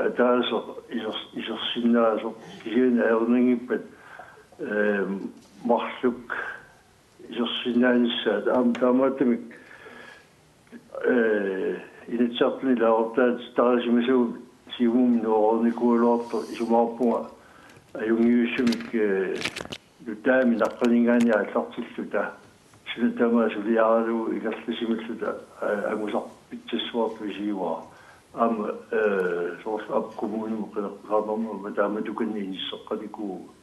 ataaseq isers-, isersinnaasoq kisianni ajornanngippat, ee, marluk isersinnaanissaat aamma taamaattumik, ee, Inatsisartuni ilaasortaatitarisimasugut Siumumi nuereernikuugaluartoq isumaqarpunga ajunngivissumik, ee, nutaamik naqqaninngaanniit aallartilluta. Suna tamaat suliaralugu ingerlasimalluta, ee, angusaq pitsassuartut isigivara. Aamma, ee, soorlu aamma kommunimut qineqqusaarnermut aamma taamatukanneq inisseqqanikuuvugut.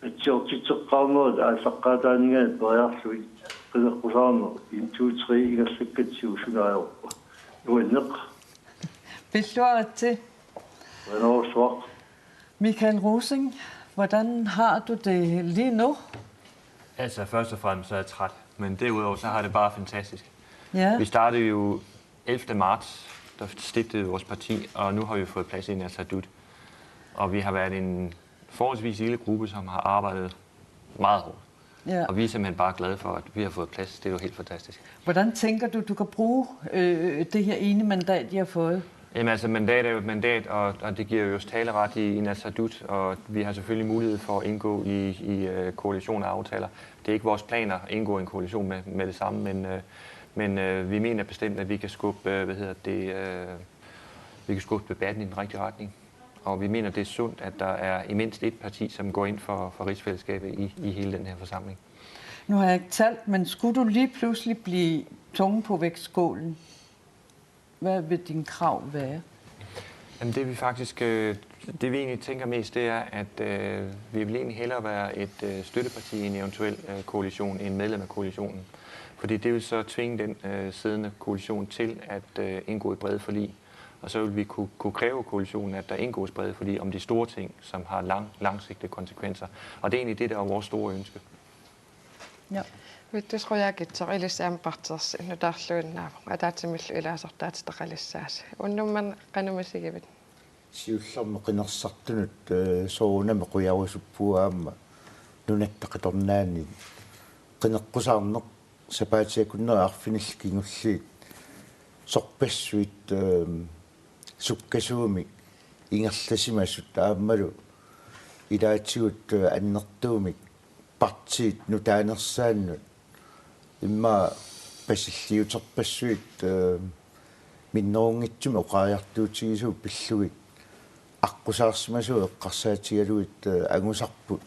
Atsiortitseqqaarnerit aallaqqaataaninngaanniit periarlugit qineqqusaarneq en, to, tre ingerlakkatsigu suna ajorpa? Nuanneq. Pilluaritsi. Qujanarsuaq. Michael Rosing, hvordan har du det lige nu? Altså, først og fremmest så er jeg træt, men derudover så har jeg det bare fantastisk. Ja. Vi startede jo ellevte marts, der stiftede vi vores parti, og nu har vi fået plads i Inatsisartut. Og vi har været en forholdsvis lille gruppe, som har arbejdet meget hårdt. Ja. Og vi er simpelthen bare glade for, at vi har fået plads. Det er jo helt fantastisk. Hvordan tænker du, du kan bruge øh, det her ene mandat, I har fået? Jamen altså, mandat er jo et mandat, og, og det giver jo os taleret i Inatsisartut, og vi har selvfølgelig mulighed for at indgå i, i øh, koalition og aftaler. Det er ikke vores planer at indgå i en koalition med, med det samme, men, øh, men øh, vi mener bestemt, at vi kan skubbe, øh, hvad hedder det, øh, vi kan skubbe debatten i den rigtige retning. Og vi mener, det er sundt, at der er i mindst et parti, som går ind for, for rigsfællesskabet i, i hele den her forsamling. Nu har jeg ikke talt, men skulle du lige pludselig blive tungen på vægtskålen, hvad vil din krav være? Jamen det vi faktisk, øh, det vi egentlig tænker mest, det er, at øh, vi vil egentlig hellere være et øh, støtteparti i en eventuel øh, koalition, end medlem af koalitionen. Fordi det vil så tvinge den øh, siddende koalition til at øh, indgå i brede forlig. Og så vil vi kunne, kunne kræve koalitionen, at der indgås brede forlig om de store ting, som har lang, langsigtede konsekvenser. Og det er egentlig det, der er vores store ønske. Ja. Vittus Qujaukitsoq, ilissi aamma partiiorsi nutaarluinnaavoq, ataatsimillu ilaasortaatitaqalissaasi. Unnummut qanoq misigivit? Siullermik qinersisartunut, ee, soorunami qujarusuppugut aamma nunatta qitornaani qineqqusaarneq sapaatip akunneri arfinillit kingulliit sorpassuit, ee, sukkasuumik ingerlasimasut aammalu ilaatigut, ee, annertuumik partiit nutaanersaannut immaqa pasilliuterpassuit, ee, minnerunngitsumik oqariartuutigisagut pillugit aqqusaarsimasut eqqarsaatigalugit, ee, angusarput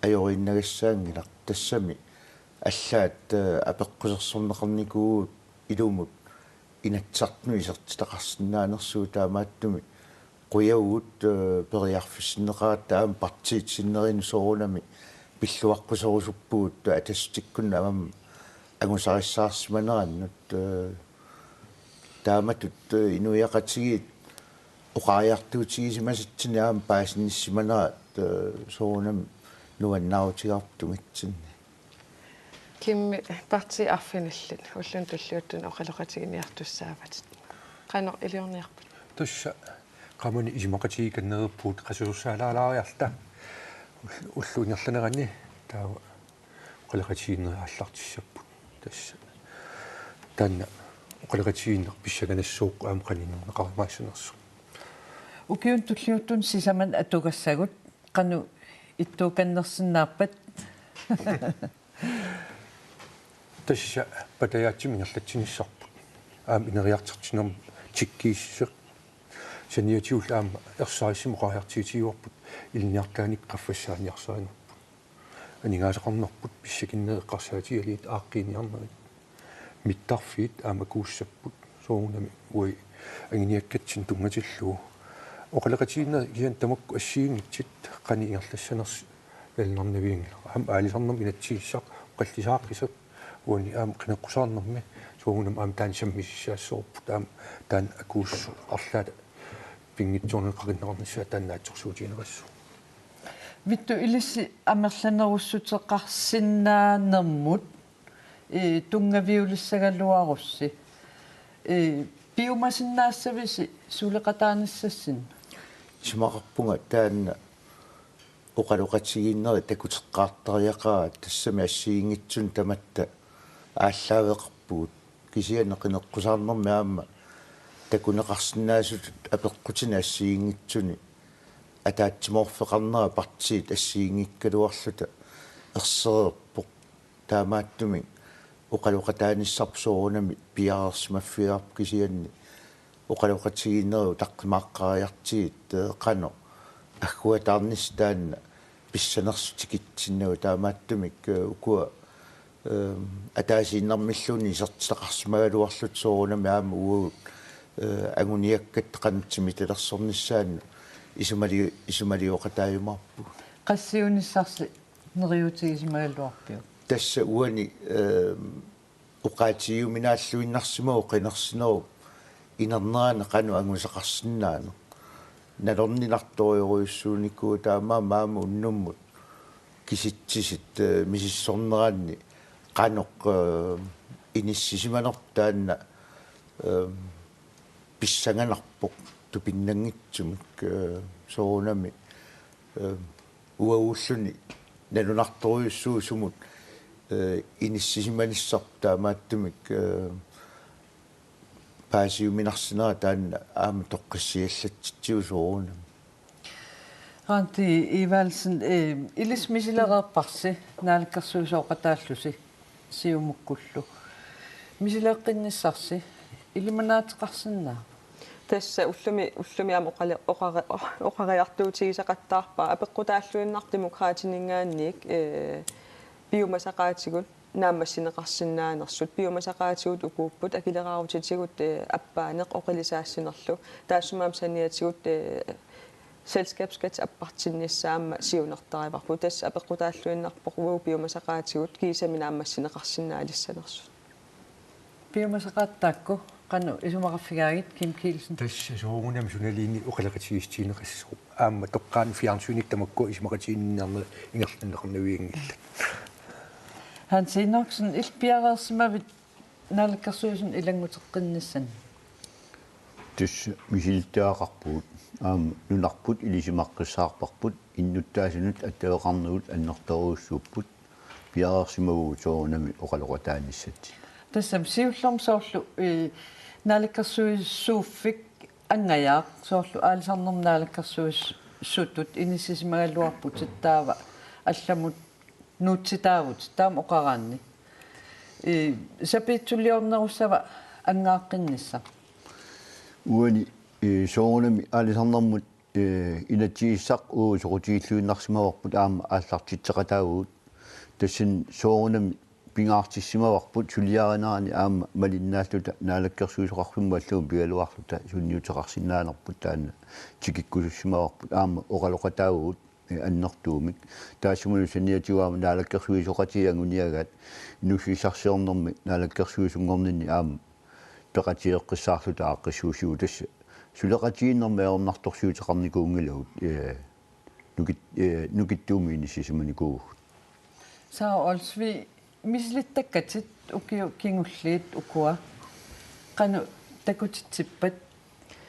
ajoriinnagassaanngilaq, tassami allaat, ee, apeqqusersorneqarnikuuvugut ilumut Inatsisartunut isertitaqarsinnaanersugut, taamaattumik qujavugut, ee, periarfissinneqaratta aamma partiit sinnerinut soorunami pilluaqquserusuppugut Atassutikkut aamma angusarissaarsimanerannut, ee, taamatut, ee, inuiaqatigiit oqariartuutigisimasatsinnik aamma paasinissimanerat, ee, soorunami nuannaarutigaarput tungitsinni. Kimmi, partiit arfinillit ulluni tulliuttuni oqaloqatiginiartussaavatit. Qanoq iliorniarpit? Tassa qamani isumaqatigiikannereerpugut qasuersaalaariarluta. Ull-, ullup ingerlanerani taava oqaloqatigiinnerit aallartissapput. Tassa taanna oqaloqatigiinneq pissanganassaaq aamma qaninnernaqarumaassanersoq. Ukiuni tulliuttuni sisamat atugassagut, qanoq ittuukannersinnaappat? Tassa patajaatsumik ingerlatsinissarput. Aamma ineriartortinnermut tikkiissuseq. Saniatigullu aamma ersarissamik oqariartuutigivarput ilinniartitaanik qaffassaaniarsarinerput. Aningaasaqarnerput pissakinnerit eqqarsaatigalugit aaqqiiniarnerit. Mittarfiit aamma akuussapput soorunami uagut anguniakkatsinnut tunngatillugu. Oqaloqatigiinnerit kisianni tamakku assigiinngitsut qanoq ingerlassanersoq Nalunarnavianngilaq. Aamma aalisarnermut inatsisissaq oqallisaaqqissaaq uani aamma qineqqusaarnermi soorunami aamma taanna sammisissaassavarput aamma taanna akuussut arlaata pinngitsoornani qaqinneqarnissaa taanna naatsorsuutigineqassaaq. Vittus, ilissi amerlanerussuteqarsinnaanermut, ee, tunngaviulissagaluarussi, ee, piumasinnaassavisi suleqataanissassinnik? Isumaqarpunga taanna oqaloqatigiinnerit takuteqqaartariaqaat, tassami assigiinngitsunik tamatta aallaaveqarpugut. Kisianni qineqqusaarnermi aamma takuneqarsinnaasutut apeqqutini assigiinngitsuni ataatsimoorfeqarnera partiit assigiinngikkaluarluta ersereerpoq. Taamaattumik oqaloqataanissarput soorunami piareersimaffigaarput, kisianni oqaloqatigiinnerit utaqqimaaqqaariartigit, ee, qanoq agguataarnissaq taanna pissanersoq tikitsinnagu. Taamaattumik, ee, ukua, ee, ataasiinnarmilluunniit isertitaqarsimagaluarluta soorunami aamma uagut, ee, anguniakkatta qanoq timitalersornissaannut isumali-, isumalioqataajumaarpugut. Qassiunissarsi neriuutigisimagaluarpiuk? Tassa uani, ee, oqaatigiuminaalluinnarsimavoq qinersinerup inernerani qanoq angusaqarsinnaaneq. Nalorninartorujorujussuunikuuvoq, taamaammat aamma unnummut kisitsisit, ee, misissorneranni qanoq, ee, inissisimanerput taanna, ee, pissanganarpoq tupinnanngitsumik, ee, soorunami, ee, uaguulluni nalunartorujussuusumut, ee, inissisimanissarput, taamaattumik, ee, paasiuminarsinera taanna aamma toqqissiallattitsigu soorunami. Randi Evaldsen, ee, ilissi misilereerparsi naalakkersuisooqataallusi Siumukkullu. Misileeqqinnissarsi ilimanaateqarsinnaava? Tassa ullumi, ullumi aamma oqali-, oqari-, oqariartuutigisaqattaarpaa apeqqutaalluninngaanniit, ee, piumasaqaatigut naammassineqarsinnaannersut, piumasaqaatigut ukuupput akileraarutitigut, ee, appaaneq oqilisaassinerlu. Taassumalu saniatigut, ee, selskabsskat appartinnissaat aamma siunertarivarput. Tassa apeqqutaalluninngarpoq uagut piumasaqaatigut kiisami naammassineqarsinnaalissanersut. Piumasaqaat taakku qanoq isumaqarfigaagit, Kim Kielsen? Tassa soorunami sunaluunniit oqaloqatigiissutigineqassaaq. Aamma toqqaannaq fjernsynikkut tamakkua isumaqatiginninniarnerit ingerlanneqarnavianngillat. Hans Enoksen, illit piareersimavit Naalakkersuisuni ilannguteqqinnissannik? Tassa misilittagaqarpugut. Aamma nunarput ilisimaqqissaarparput innuttaasunut attaveqarnermut annertoorujussuupput. Piareersimavugut soorunami oqaloqataanissatsinnut. Tassami siullermik soorlu, ee, naalakkersuisuuffik Angajaaq, soorlu aalisarnermut naalakkersuisutut inissisimagaluarputit, taava allamut nuutsitaavutit, taama oqaraanni. Ee, sapiitsuliornerussava angaaqqinnissaq? Uani, ee, soorunami aalisarnermut, ee, inatsisissaq uagut soqutigilluinnarsimavarput aamma aallartitseqataavugut. Tassani soorunami pingaartissimavarput suliarinerani aamma malinnaalluta naalakkersuisoqarfimmut allamut pigaluarluta sunniuteqarsinnaanerput, taanna tikikkusussimavarput, aamma oqaloqataavugut, ee, annertuumik. Taassumalu saniatigut aamma naalakkersuisoqatigiit anguniagaat inuussutissarsiornermi naalakkersuisunngorninni aamma peqatigeqqissaarluta aaqqissuussivugut, tassa suleqatigiinnermi ajornartorsiuteqarnikuunngilagut, ee, nukit-, ee, nukittuumik inissisimanikuuvugut. Sara Olsvig, misilittakkatit ukiut kingulliit ukua, qanoq takutitsippat,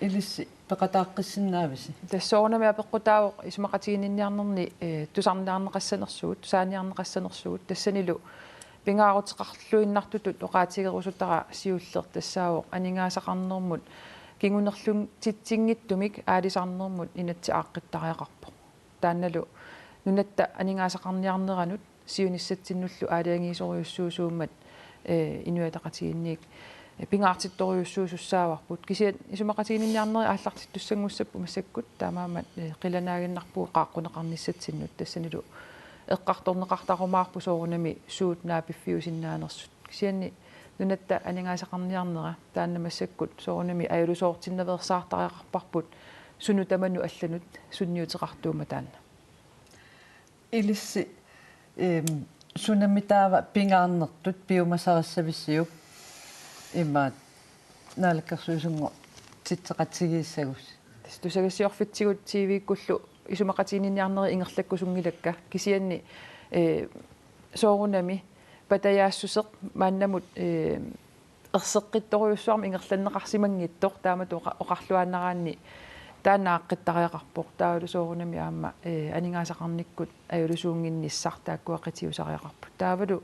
ilissi peqataaqqissinnaavissi? Tassa soorunami apeqqutaavoq isumaqatiginninniarnerni, ee, tusarniarneqassanersugut, tusaaniarneqassanersugut, tassanilu pingaaruteqarluinnartutut oqaatigerusutara siulleq tassaavoq aningaasaqarnermut kingunerlutitsinngitsumik aalisarnermut inatsit aaqqittariaqarpoq. Taannalu Nunatta Aningaasaqarniarneranut siunissatsinnullu aalajangiisorujussuusuummat, ee, Inuit Ataqatigiinniit, ee, pingaartittorujussuusussaavarput. Kisianni isumaqatiginninniarneri aallartittussanngussapput massakkut, taamaammat, ee, qilanaaginnarpugut qaaqquneqarnissatsinnut, tassanilu eqqartorneqartarumaarpoq soorunami suut naapiffiusinnaanersut. Kisianni Nunatta Aningaasaqarniarnera taanna massakkut soorunami ajuusoortinnaveersaartariaqarparput sunut tamanut allanut sunniuteqartuummat taanna. Ilissi, ehm, sunami taava pingaarnertut piumasarissavisiuk imaat naalakkersuisunngortitseqatigiissagussi? Tassa tusagassiorfitsigut T V-kkullu isumaqatiginninniarnerit ingerlakkusunngilakka, kisianni, eh, soorunami patajaassuseq maannamut, eh, erseqqittorujussuarmik ingerlanneqarsimanngitsoq, taamatut oqa-, oqarluaannaraanni taanna aaqqittariaqarpoq. Taavalu soorunami aamma, eh, aningaasaqarnikkut ajulersuunnginnissaq taakkua qitiusariaqarput. Taavalu,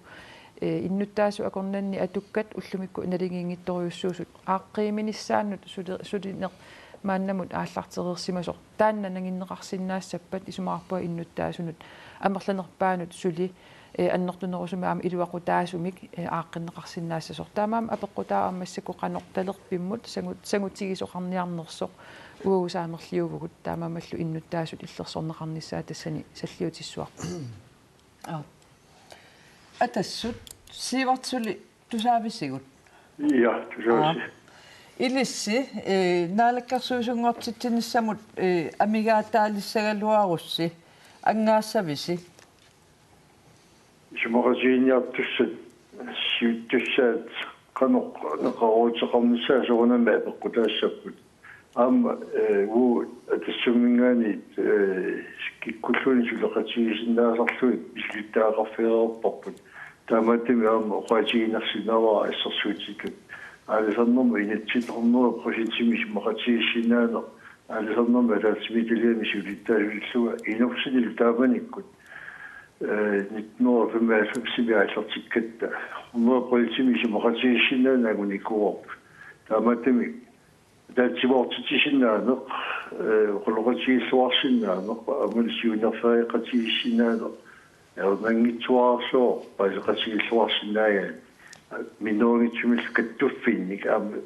eh, innuttaasut akornanni atukkat ullumikkut naligiinngitsorujussuusut aaqqiiminnissaannut suli-, sulineq maannamut aallartereersimasoq. Taanna nanginneqarsinnaassappat isumaqarpunga innuttaasunut amerlanerpaanut suli, eh, annertunerusumik aamma iluaqutaasumik, eh, aaqqinneqarsinnaassasoq. Taamaammat apeqqutaavoq aamma massakkut qanoq talerpimmut sangut-, sangutigisoqarniarnersoq uagut saamerliuvugut, taamaammallu innuttaasut illersorneqarnissaat tassani salliutissuarput. Aa. Atassut, Siivart, suli tusaavisigut? Ja, tusaavisi. Aa. Ilissi, eh, naalakkersuisunngortitsinissamut, eh, amigaataalissagaluarussi, anngaassavisi? Isumaqatigiinniartussat siuttussat qanoq neqerooruteqarnissaat soorunami apeqqutaassapput. Aamma, eh, uagut Atassumminngaanniit, eh, kikkulluunniit suleqatigisinnaasarlugit misilittagaqarfigereerparput. Taamaattumik aamma oqaatigiinnarsinnaavara assersuutitut aalisarnermut inatsit hundrede procentimik isumaqatigiissinnaaneq, aalisarnermut ataatsimiititaliami siulittaasuutillugu inuussutilimmik taamanikkut, eh, nitten hundrede og femoghalvfems aallartikkatta hundrede procentimik isumaqatigiissinnaaneq angunikuuarput. Taamaattumik ataatsimoortitsisinnaaneq, eh, oqaloqatigiilluarsinnaaneq, aammalu siunerfeeqatigiissinnaaneq, ajornanngitsuararsuaq paaseqatigiilluarsinnaagaanni, minnerunngitsumillu kattuffinnik aamma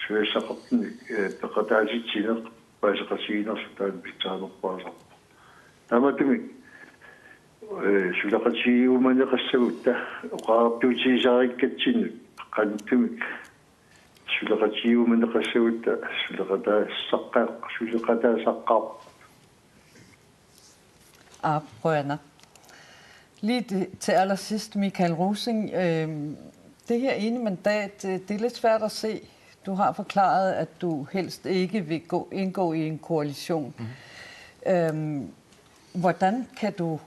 suliassaqartunik, eh, peqataatitsineq paaseqatigiinnerlu taanna pitsaanerpaasarpoq. Taamaattumik, eh, suleqatigiumaneqassagutta oqariartuutigisariikkatsinnut qanittumik suleqatigiumaneqassagutta suleqataassaqqaaq-, suleqataassaqqaarput. Aap, qujanaq. Lige det, til allersidst, Michael Rosing, øhm, det her ene mandat, øh, det er lidt svært at se. Du har forklaret, at du helst ikke vil gå, indgå i en koalition. Mhm. Øhm, hvordan kan du,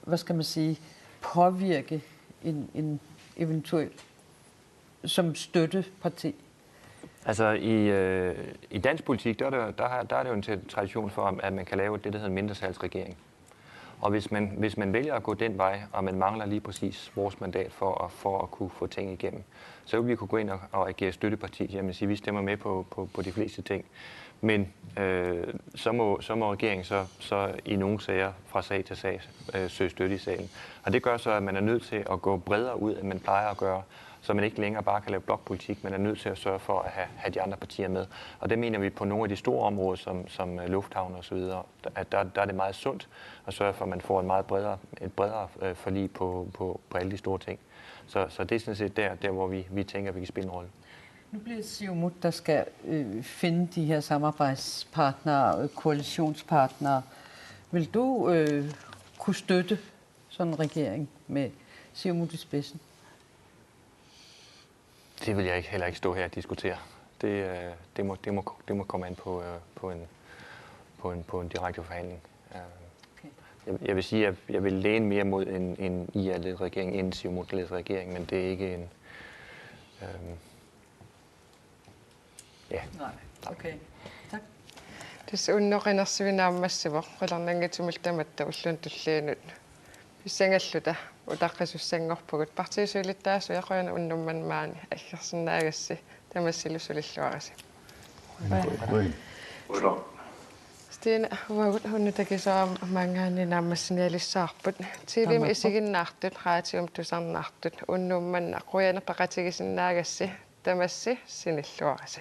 hvad skal man sige, påvirke en, en eventuel som støtteparti? Altså i, øh, i dansk politik, der er, der, der, har- der er det jo en tra- tradition for, at man kan lave det, der hedder en mindretalsregering. Og hvis man, hvis man vælger at gå den vej, og man mangler lige præcis vores mandat for at, for at kunne få ting igennem, så vil vi kunne gå ind og, og agere støtteparti. Jamen sige, vi stemmer med på, på, på de fleste ting. Men øh, så, må, så må regeringen så, så i nogle sager fra sag til sag øh, søge støtte i salen. Og det gør så, at man er nødt til at gå bredere ud, end man plejer at gøre, så man ikke længere bare kan lave blokpolitik, men er nødt til at sørge for at have, have de andre partier med. Og det mener vi på nogle af de store områder, som, som øh, lufthavn og så videre, at der, der er det meget sundt at sørge for, at man får en meget bredere, et bredere øh, forlig på, på, på alle de store ting. Så, så det er sådan set der, der hvor vi, vi tænker, at vi kan spille en rolle. Nu bliver det Siumut, der skal øh, finde de her samarbejdspartnere, øh, koalitionspartnere. Vil du øh, kunne støtte sådan en regering med Siumut i spidsen? Det vil jeg ikke, heller ikke stå her og diskutere. Det, øh, det, må, det, må, det må komme an på, øh, på, en, på, en, på en direkte forhandling. Øh, Okay. Jeg, jeg vil sige, at jeg vil læne mere mod en, en I R-ledet regering end en Siumut-ledet regering, men det er ikke en... Øh, ja. Nej, okay. Tak. Tassa unnuup qinersiviup naammassivoq, qularnanngitsumillu tamatta ulluni tullianut pissangalluta utaqqisussanngorpugut. Partiit siulittaasuat, qujanaq unnuk manna maani aggersinnaagassi, tamassilu sulilluarisi. Qujan. Stine, uagut unnuk takisoq aamma maanngaanniit naammassinialissavarput. T V-mi Taamaappoq. Isiginnaartut, raatiumi tusarnaartut, unnuk manna qujanaq peqatigisinnaagassi, tamassi sinilluarisi.